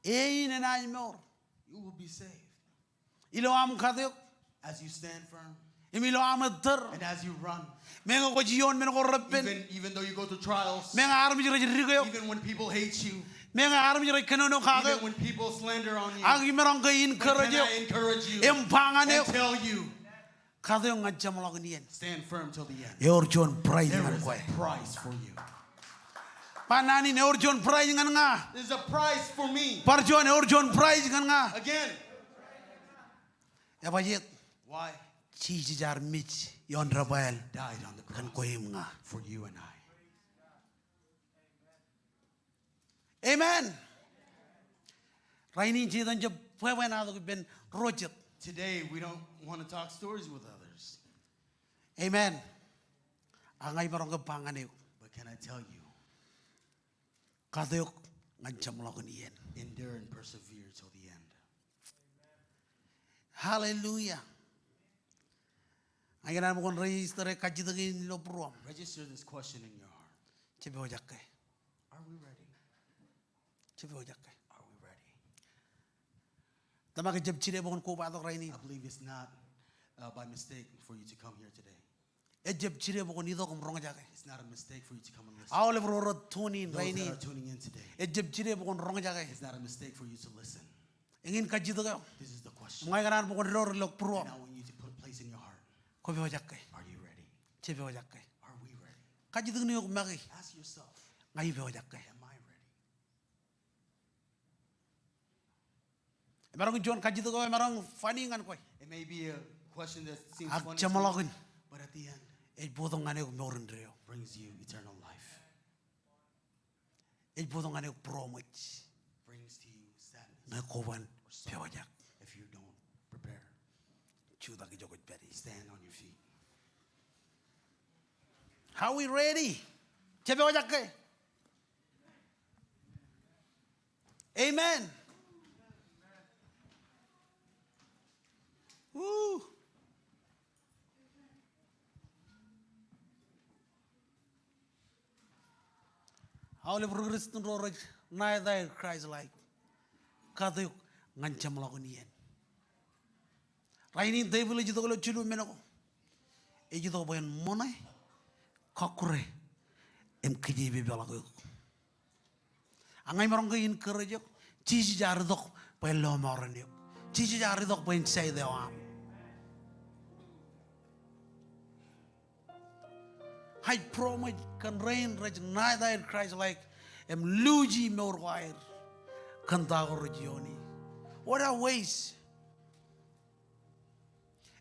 E, in enaaj mour. You will be saved. Ilo aṃ kate eok. As you stand firm. Im ilo aṃ ettōr. And as you run. Meñe kwōj ioon men ko reppen. Even, even though you go through trials. Meñe armej rej dik eok. Even when people hate you. Meñe armej rej kōnono kake eok. Even when people slander on you. Ak imaroñ ke encourage eok. But can I encourage you? Im ba ñan eok. And tell you. Kate eok ñan jeṃḷọkin iien. Stand firm till the end. Ewōr juon prize ñan kwe. There is a prize for you. Ba naan in, ewōr juon prize ñan ña. There's a prize for me. Bar juon, ewōr juon prize ñan ña. Again. Ebajeet. Why? Jisōs ear mej ioon debwāāl. Died on the cross. Kōn kwe im ña. For you and I. Amen. Rainin Setan ej jab bwebwenato ippān ro jet. Today, we don't want to talk stories with others. Amen. Ak ña imaroñ ke ba ñan eok. But can I tell you? Kate eok ñan jeṃḷọkin iien. Endure and persevere till the end. Hallelujah. Ña ikōṇaan ṃōk wōn register e kajjitōk in ilo būruōṃ. Register this question in your heart. Jepojak ke? Are we ready? Jepojak ke? Are we ready? Tōmak ejjab jide bwe kwōn kobatok rainin. I believe it's not, uh, by mistake for you to come here today. Ejjab jide bwe kwōn itok im roñjake. It's not a mistake for you to come and listen. Aolep ro rej tune in rainin. Those that are tuning in today. Ejjab jide bwe kwōn roñjake. It's not a mistake for you to listen. Eñin kajjitōk eo. This is the question. Im ña ikōṇaan bwe kwōn door ilo būruōṃ. And I want you to put a place in your heart. Kwōpojak ke? Are you ready? Jepojak ke? Are we ready? Kajjitōk ṇe eok make. Ask yourself, ña ipojak ke? Am I ready? Emaroñ in juon kajjitōk eo emaroñ funny ñan kwe. It may be a question that seems funny to you, but at the end, ak jeṃḷọkin, ej bōktok ñan eok mour indeeo. Brings you eternal life. Ej bōktok ñan eok būroṃōj. Brings to you sadness or sorrow. Ñe kwōban pojak. If you don't prepare. Jutak ijo kwōj pād ie. Stand on your feet. Are we ready? Jepojak ke? Amen. Woo. Aolep ri Kristian ro rej ṇa etaer Christ-like. Kate eok ñan jeṃḷọkin iien. Rainin tepil ej itok ilo jilu men ko. Ej itok bwe en ṃōṇe, kọkkure, im kije pepeḷọk eok. Ak ña imaroñ ke encourage eok, Jisōs ear itok bwe en lọmọọren eok. Jisōs ear itok bwe en side eo aṃ. Ij būroṃōj kōn rein rej ṇa etaer Christ-like im luuji mour ko aer kōn ta ko rej iooni. What a waste.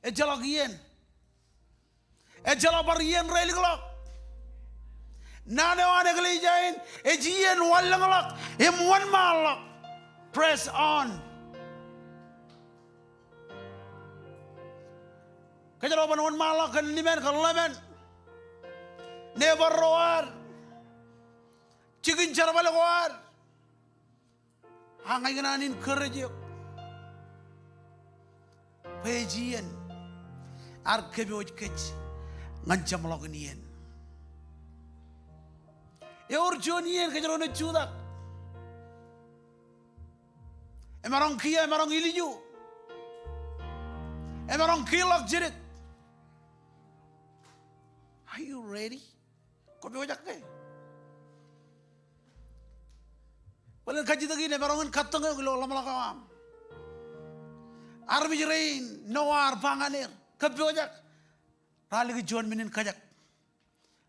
Ejjeḷọk iien. Ejjeḷọk bar iien reilikḷọk. Naan eo an eklejia in ej iien wanlōñḷọk im wōnṃaanḷọk. Press on. Kōjro ban wōnṃaanḷọk kōn limen kōn ḷemen, neighbor ro ad, jikin jerbal ko ad. Ak ña ikōṇaan encourage eok bwe ej iien ear kōpooj kōj ñan jeṃḷọkin iien. Ewōr juon iien kōjro naaj jutak. Emaroñ kiiō, emaroñ ilju, emaroñ kiiḷọk jidik. Are you ready? Kwō pojak ke? Bōlen kajjitōk in emaroñ in kattōñ eok ilo ḷōmṇak eo aṃ. Armej rein Noah ear ba ñan er, kōppojak. Raar likūt juon men in kajak.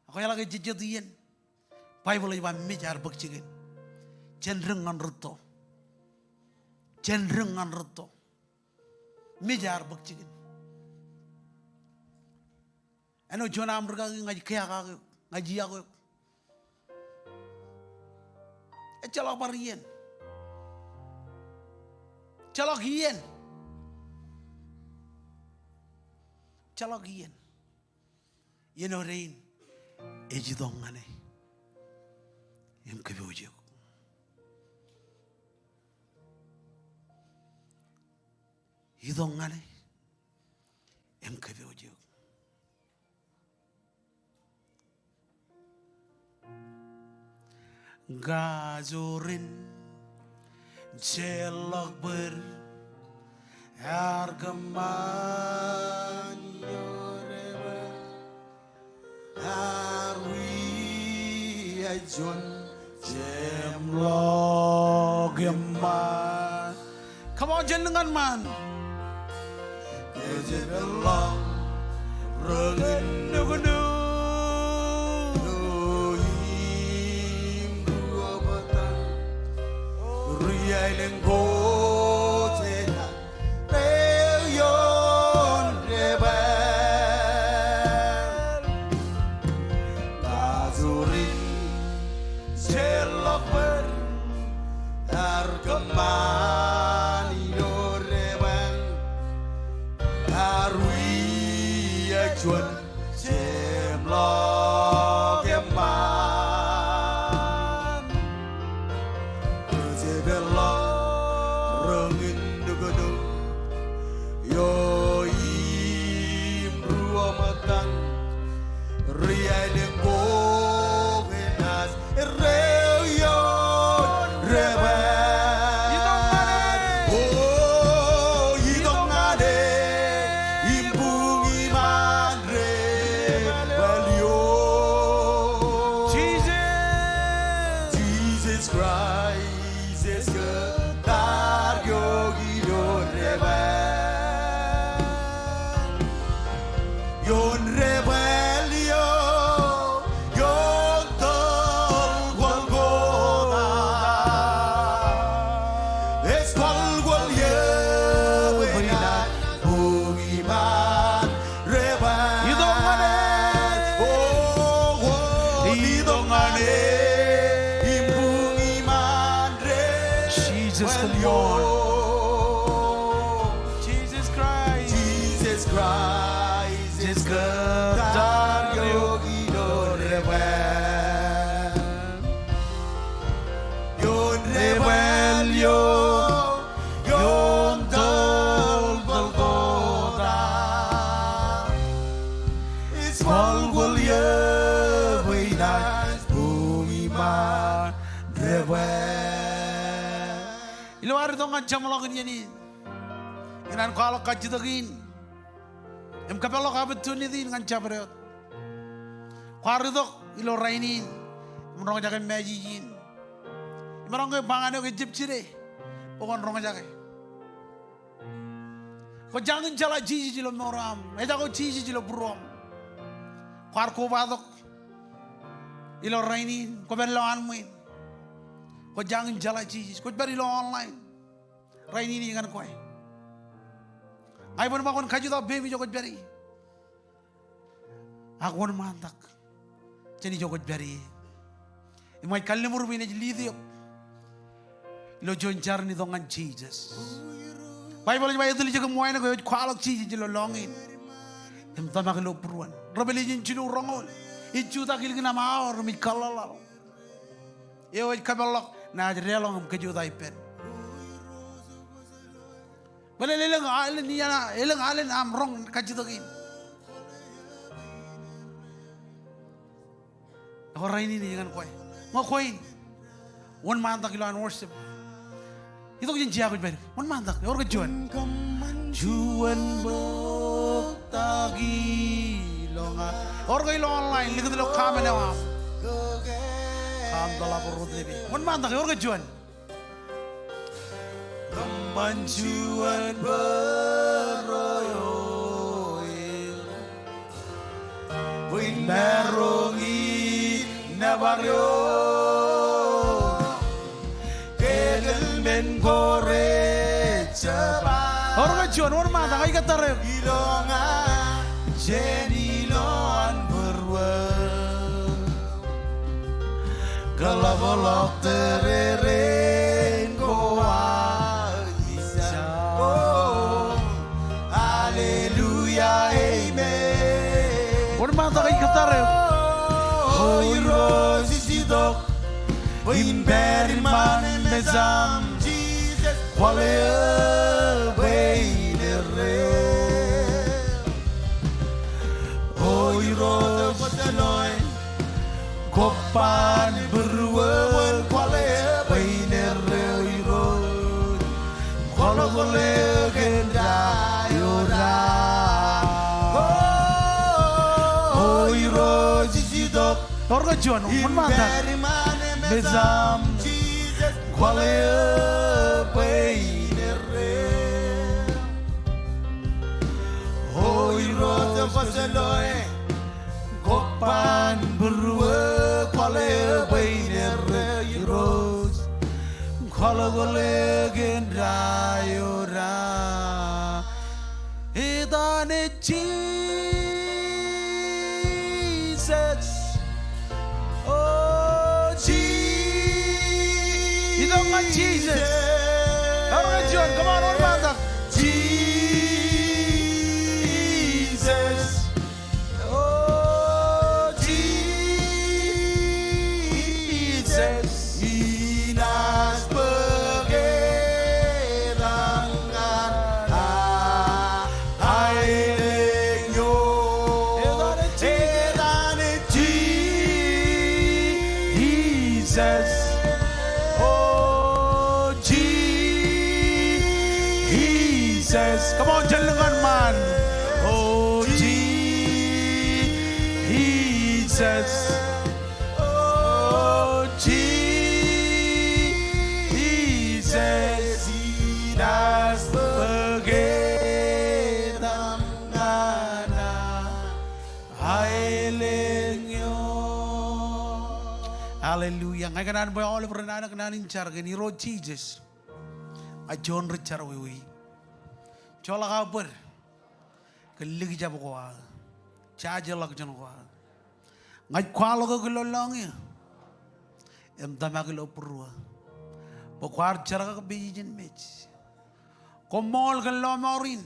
Ak kwōjeḷā ke ejejjet iien, Baibōḷ ej ba mej ear bōk jikin. Jen dik ñan rūtto. Jen dik ñan rūtto. Mej ear bōk jikin. Āinwōt juon aṃ rikaki, ña ij kea kake eok, ña ij iọkwe eok. Ejjeḷọk bar iien. Ejjeḷọk iien. Ejjeḷọk iien. Iien eo dein ej itok ñan e im kōpooj eok. Itok ñan e im kōpooj eok. Kajoor in jeorḷọk bōd ear kōṃṃan ioon debwāāl. Ear wiaik juon jeṃḷọk eṃṃaan. Come on, jen dik ñan ṃaan. Kōjepelḷọk rein nuknuk. Im ruo bōtan ri aelōñ ko jenaaj ri ioon debwāāl. Kajoor in jeorḷọk bōd ear kōṃṃan ilo debwāāl. Ear wiaik juon jeṃḷọk eṃṃaan. Kōjepelḷọk rein nuknuk ioon im ruo bōtan ri aelōñ ko jenaaj ri ioon debwāāl. O, itok ñan e im buñ iṃaan debwāāl ioon. Jesus. Jesus Christ ej kōttar eok ilo debwāāl. Ioon debwāāl eo, ioon tōl Golgota. Ej kwaḷ kwaḷ eō bwe inaaj buñ iṃaan debwāāl. Itok ñan e. O, o, itok ñan e im buñ iṃaan debwāāl ioon. Jesus, come on. Jesus Christ. Jesus Christ ej kōttar eok ilo debwāāl. Ioon debwāāl eo, ioon tōl Golgota. Ej kwaḷ kwaḷ eō bwe inaaj buñ iṃaan debwāāl. Ilo ad itok ñan jeṃḷọkin iien in, ikōṇaan kwaḷọk kajjitōk in im kōpeḷḷọk opportunity in ñan jabdewōt. Kwaar itok ilo rainin im roñjake message in. Im emaroñ ke ba ñan eok ejjab jide bwe kwōn roñjake. Kwō jañin jeḷā Jisōs ilo mour eo aṃ. Ejako Jisōs ilo būruōṃ. Kwaar kobatok ilo rainin, kwō pād lowaan ṃwiin. Kwō jañin jeḷā Jisōs. Kwōj pād ilo online. Rainin ij ñan kwe. Ña ibōn ba kwōn kajjitōk peiṃ ijo kwōj pād ie. Ak wōnṃaantak jān ijo kwōj pād ie. Im ña ij kallimur bwe in ej lead eok ilo juon jar in itok ñan Jisōs. Baibōḷ ej ba etiljek im wānōk eo ej kwaḷọk Jisōs ilo lọñiin im tōmak ilo būruon. Revelation jilu roñoul. Ij jutak ilikin aṃ aor im ij kōḷḷaḷḷaḷ. Eo ej kōpeḷḷọk naaj deḷọñ im kōjota ippān. Bōlen elōñ, elōñ iaan, elōñ alen aṃ roñ kajjitōk in. Ewōr rainin ij ñan kwe. Ñe kwe in wōnṃaantak ilowaan worship, itok jān jea kwōj pād. Wōnṃaantak, ewōr ke juon? Juon bōk taki loña. Ewōr ke ilo online, likūt ilo comment eo aṃ. Kaam tōḷa bōrot lepe. Wōnṃaantak, ewōr ke juon? Kōṃṃan juon bōro eo, bwe in maroñ in nōbar eok. Kōkōl men ko rej jab. Ewōr ke juon, wōnṃaantak, ij kōttar eok. Ilo ña jān ilowaan būruō. Kōḷapḷọk tōrerein ko aō ija. O, hallelujah, amen. Wōnṃaantak, ij kōttar eok. O Irooj, ij itok bwe in pād iṃaan mejaṃ Jisōs. Kwaḷe eō bwe in erreo. O Irooj, kwōj loe, kwōj ban būruō ṃōn. Kwaḷe eō bwe in erreo Irooj. Kwaḷọk eō kōn ta eo raar. O Irooj, ij itok. Ewōr ke juon, wōnṃaantak. Mejaṃ Jisōs. Kwaḷe eō bwe in erreo. O Irooj, kwōj loe, kwōj ban būruō. Kwaḷe eō bwe in erreo Irooj. Kwaḷọk eō kōn ta eo raar. Etan ej Jisōs. O Ji-, itok ñan Jisōs. Ewōr ke juon, come on, wōnṃaantak. Jisōs. O Jisōs, inaaj bōk etan ñan aelōñ eo. Etan ej Jisōs. O Jisōs. Come on, jen lōñ kōn ṃaan. O Jisōs. O Jisōs. Inaaj bōk etan ñan aelōñ eo. Hallelujah. Ña ikōṇaan bwe aolep ren anōk naan in jar kōn Irooj Jisōs. Ña juon ri jerọwiwi. Joḷọk aō bōd kōn likjab ko aō, jajeḷọkjeṇ ko aō. Ña ij kwaḷọk eok ilo lọñiō im tōmak ilo būruō bwe kwaar jerkakpeje jān mej. Koṃṃool kōn lọmọọr in.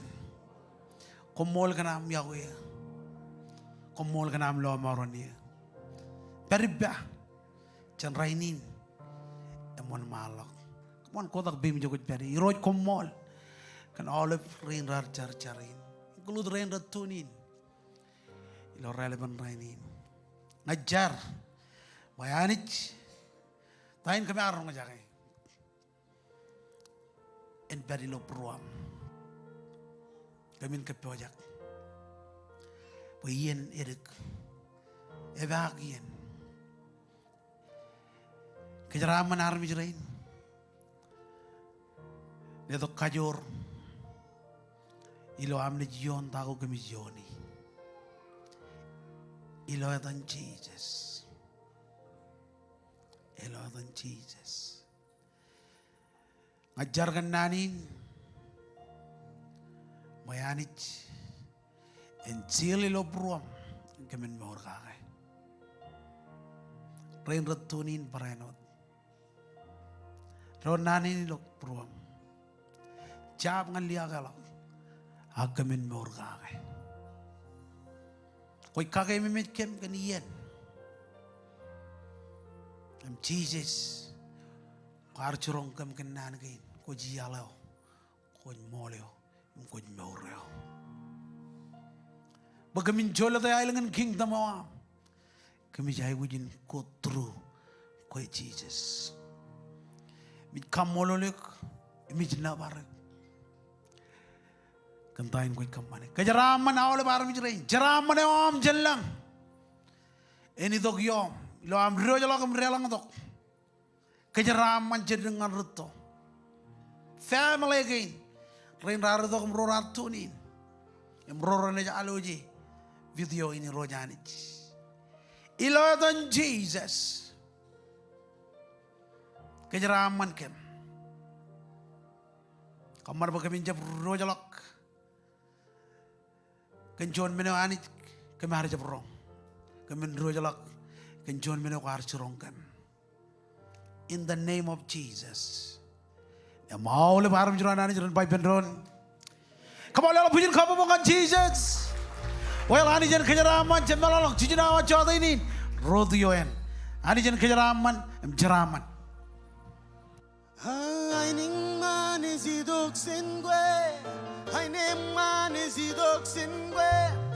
Koṃṃool kōn aṃ iọkwe eō. Koṃṃool kōn aṃ lọmọọren eō. Pād ippa jān rainin im wōnṃaanḷọk. Come on, kotak peiṃ ijo kwōj pād ie. Irooj, koṃṃool kōn aolep rein raar jar jar in, include rein rej tune in ilo raelepen rainin. Ña ij jar bwe Anij, ta in kōm ar roñjake en pād ilo būruōṃ. Kōmin kōppojak bwe iien eddik, epaak iien. Kōjeraaṃṃan armej rein letok kajoor ilo am naaj ioon ta ko kōmij iooni. Ilo etan Jisōs. Ilo etan Jisōs. Ña ij jar kōn naan in bwe Anij en seal ilo būruōṃ kōmin mour kake. rein rej tune in barāinwōt. Ro naan in ilo būruōṃ. Jab ñan liaakḷọk. Ak kōmin mour kake. Kwōj kakeememej kōm kōn iien. Im Jisōs kwaar jiroñ kōm kōn naan kein. Kwōj iaḷ eo. Kwōj ṃool eo. Im kwōj mour eo. Bwe kōmin jolōt e aelōñ in kingdom eo aṃ. Kōmij aikuj in go through kwe Jisōs. Im ij kaṃṃoolol eok, im ij nōbar eok. Kōn ta in kwōj kōṃṃane. Kōjeraaṃṃan aolep armej rein. Jeraaṃṃan eo aṃ jān lañ. En itok ioṃ. Ilo aṃ diwōjḷọk im deḷọñtok. Kōjeraaṃṃan jiddik ñan rūtto. Family kein. Rein raar itok im ro raar tune in. Im ro renaaj allow e video in Irooj Anij. Ilo etan Jisōs. Kōjeraaṃṃan kōm. Kōṃṃan bwe kōmin jab diwōjḷọk kōn juon men eo Anij kōm ar jab roñ. Kōmin diwōjḷọk kōn juon men eo kwaar jiroñ kōm. In the name of Jesus. Im aolep armej ro an Anij ren ba ippān doon. Come on, leḷọk bwijin kabbokbok ñan Jisōs. Well, Anij en kōjeraaṃṃan, jab meḷọkḷọk jiljino awa jota in in. Ro tok ioon. Anij en kōjeraaṃṃan, im jeraaṃṃan. Aenōṃṃan ej itok jān kwe, aenōṃṃan ej itok jān kwe.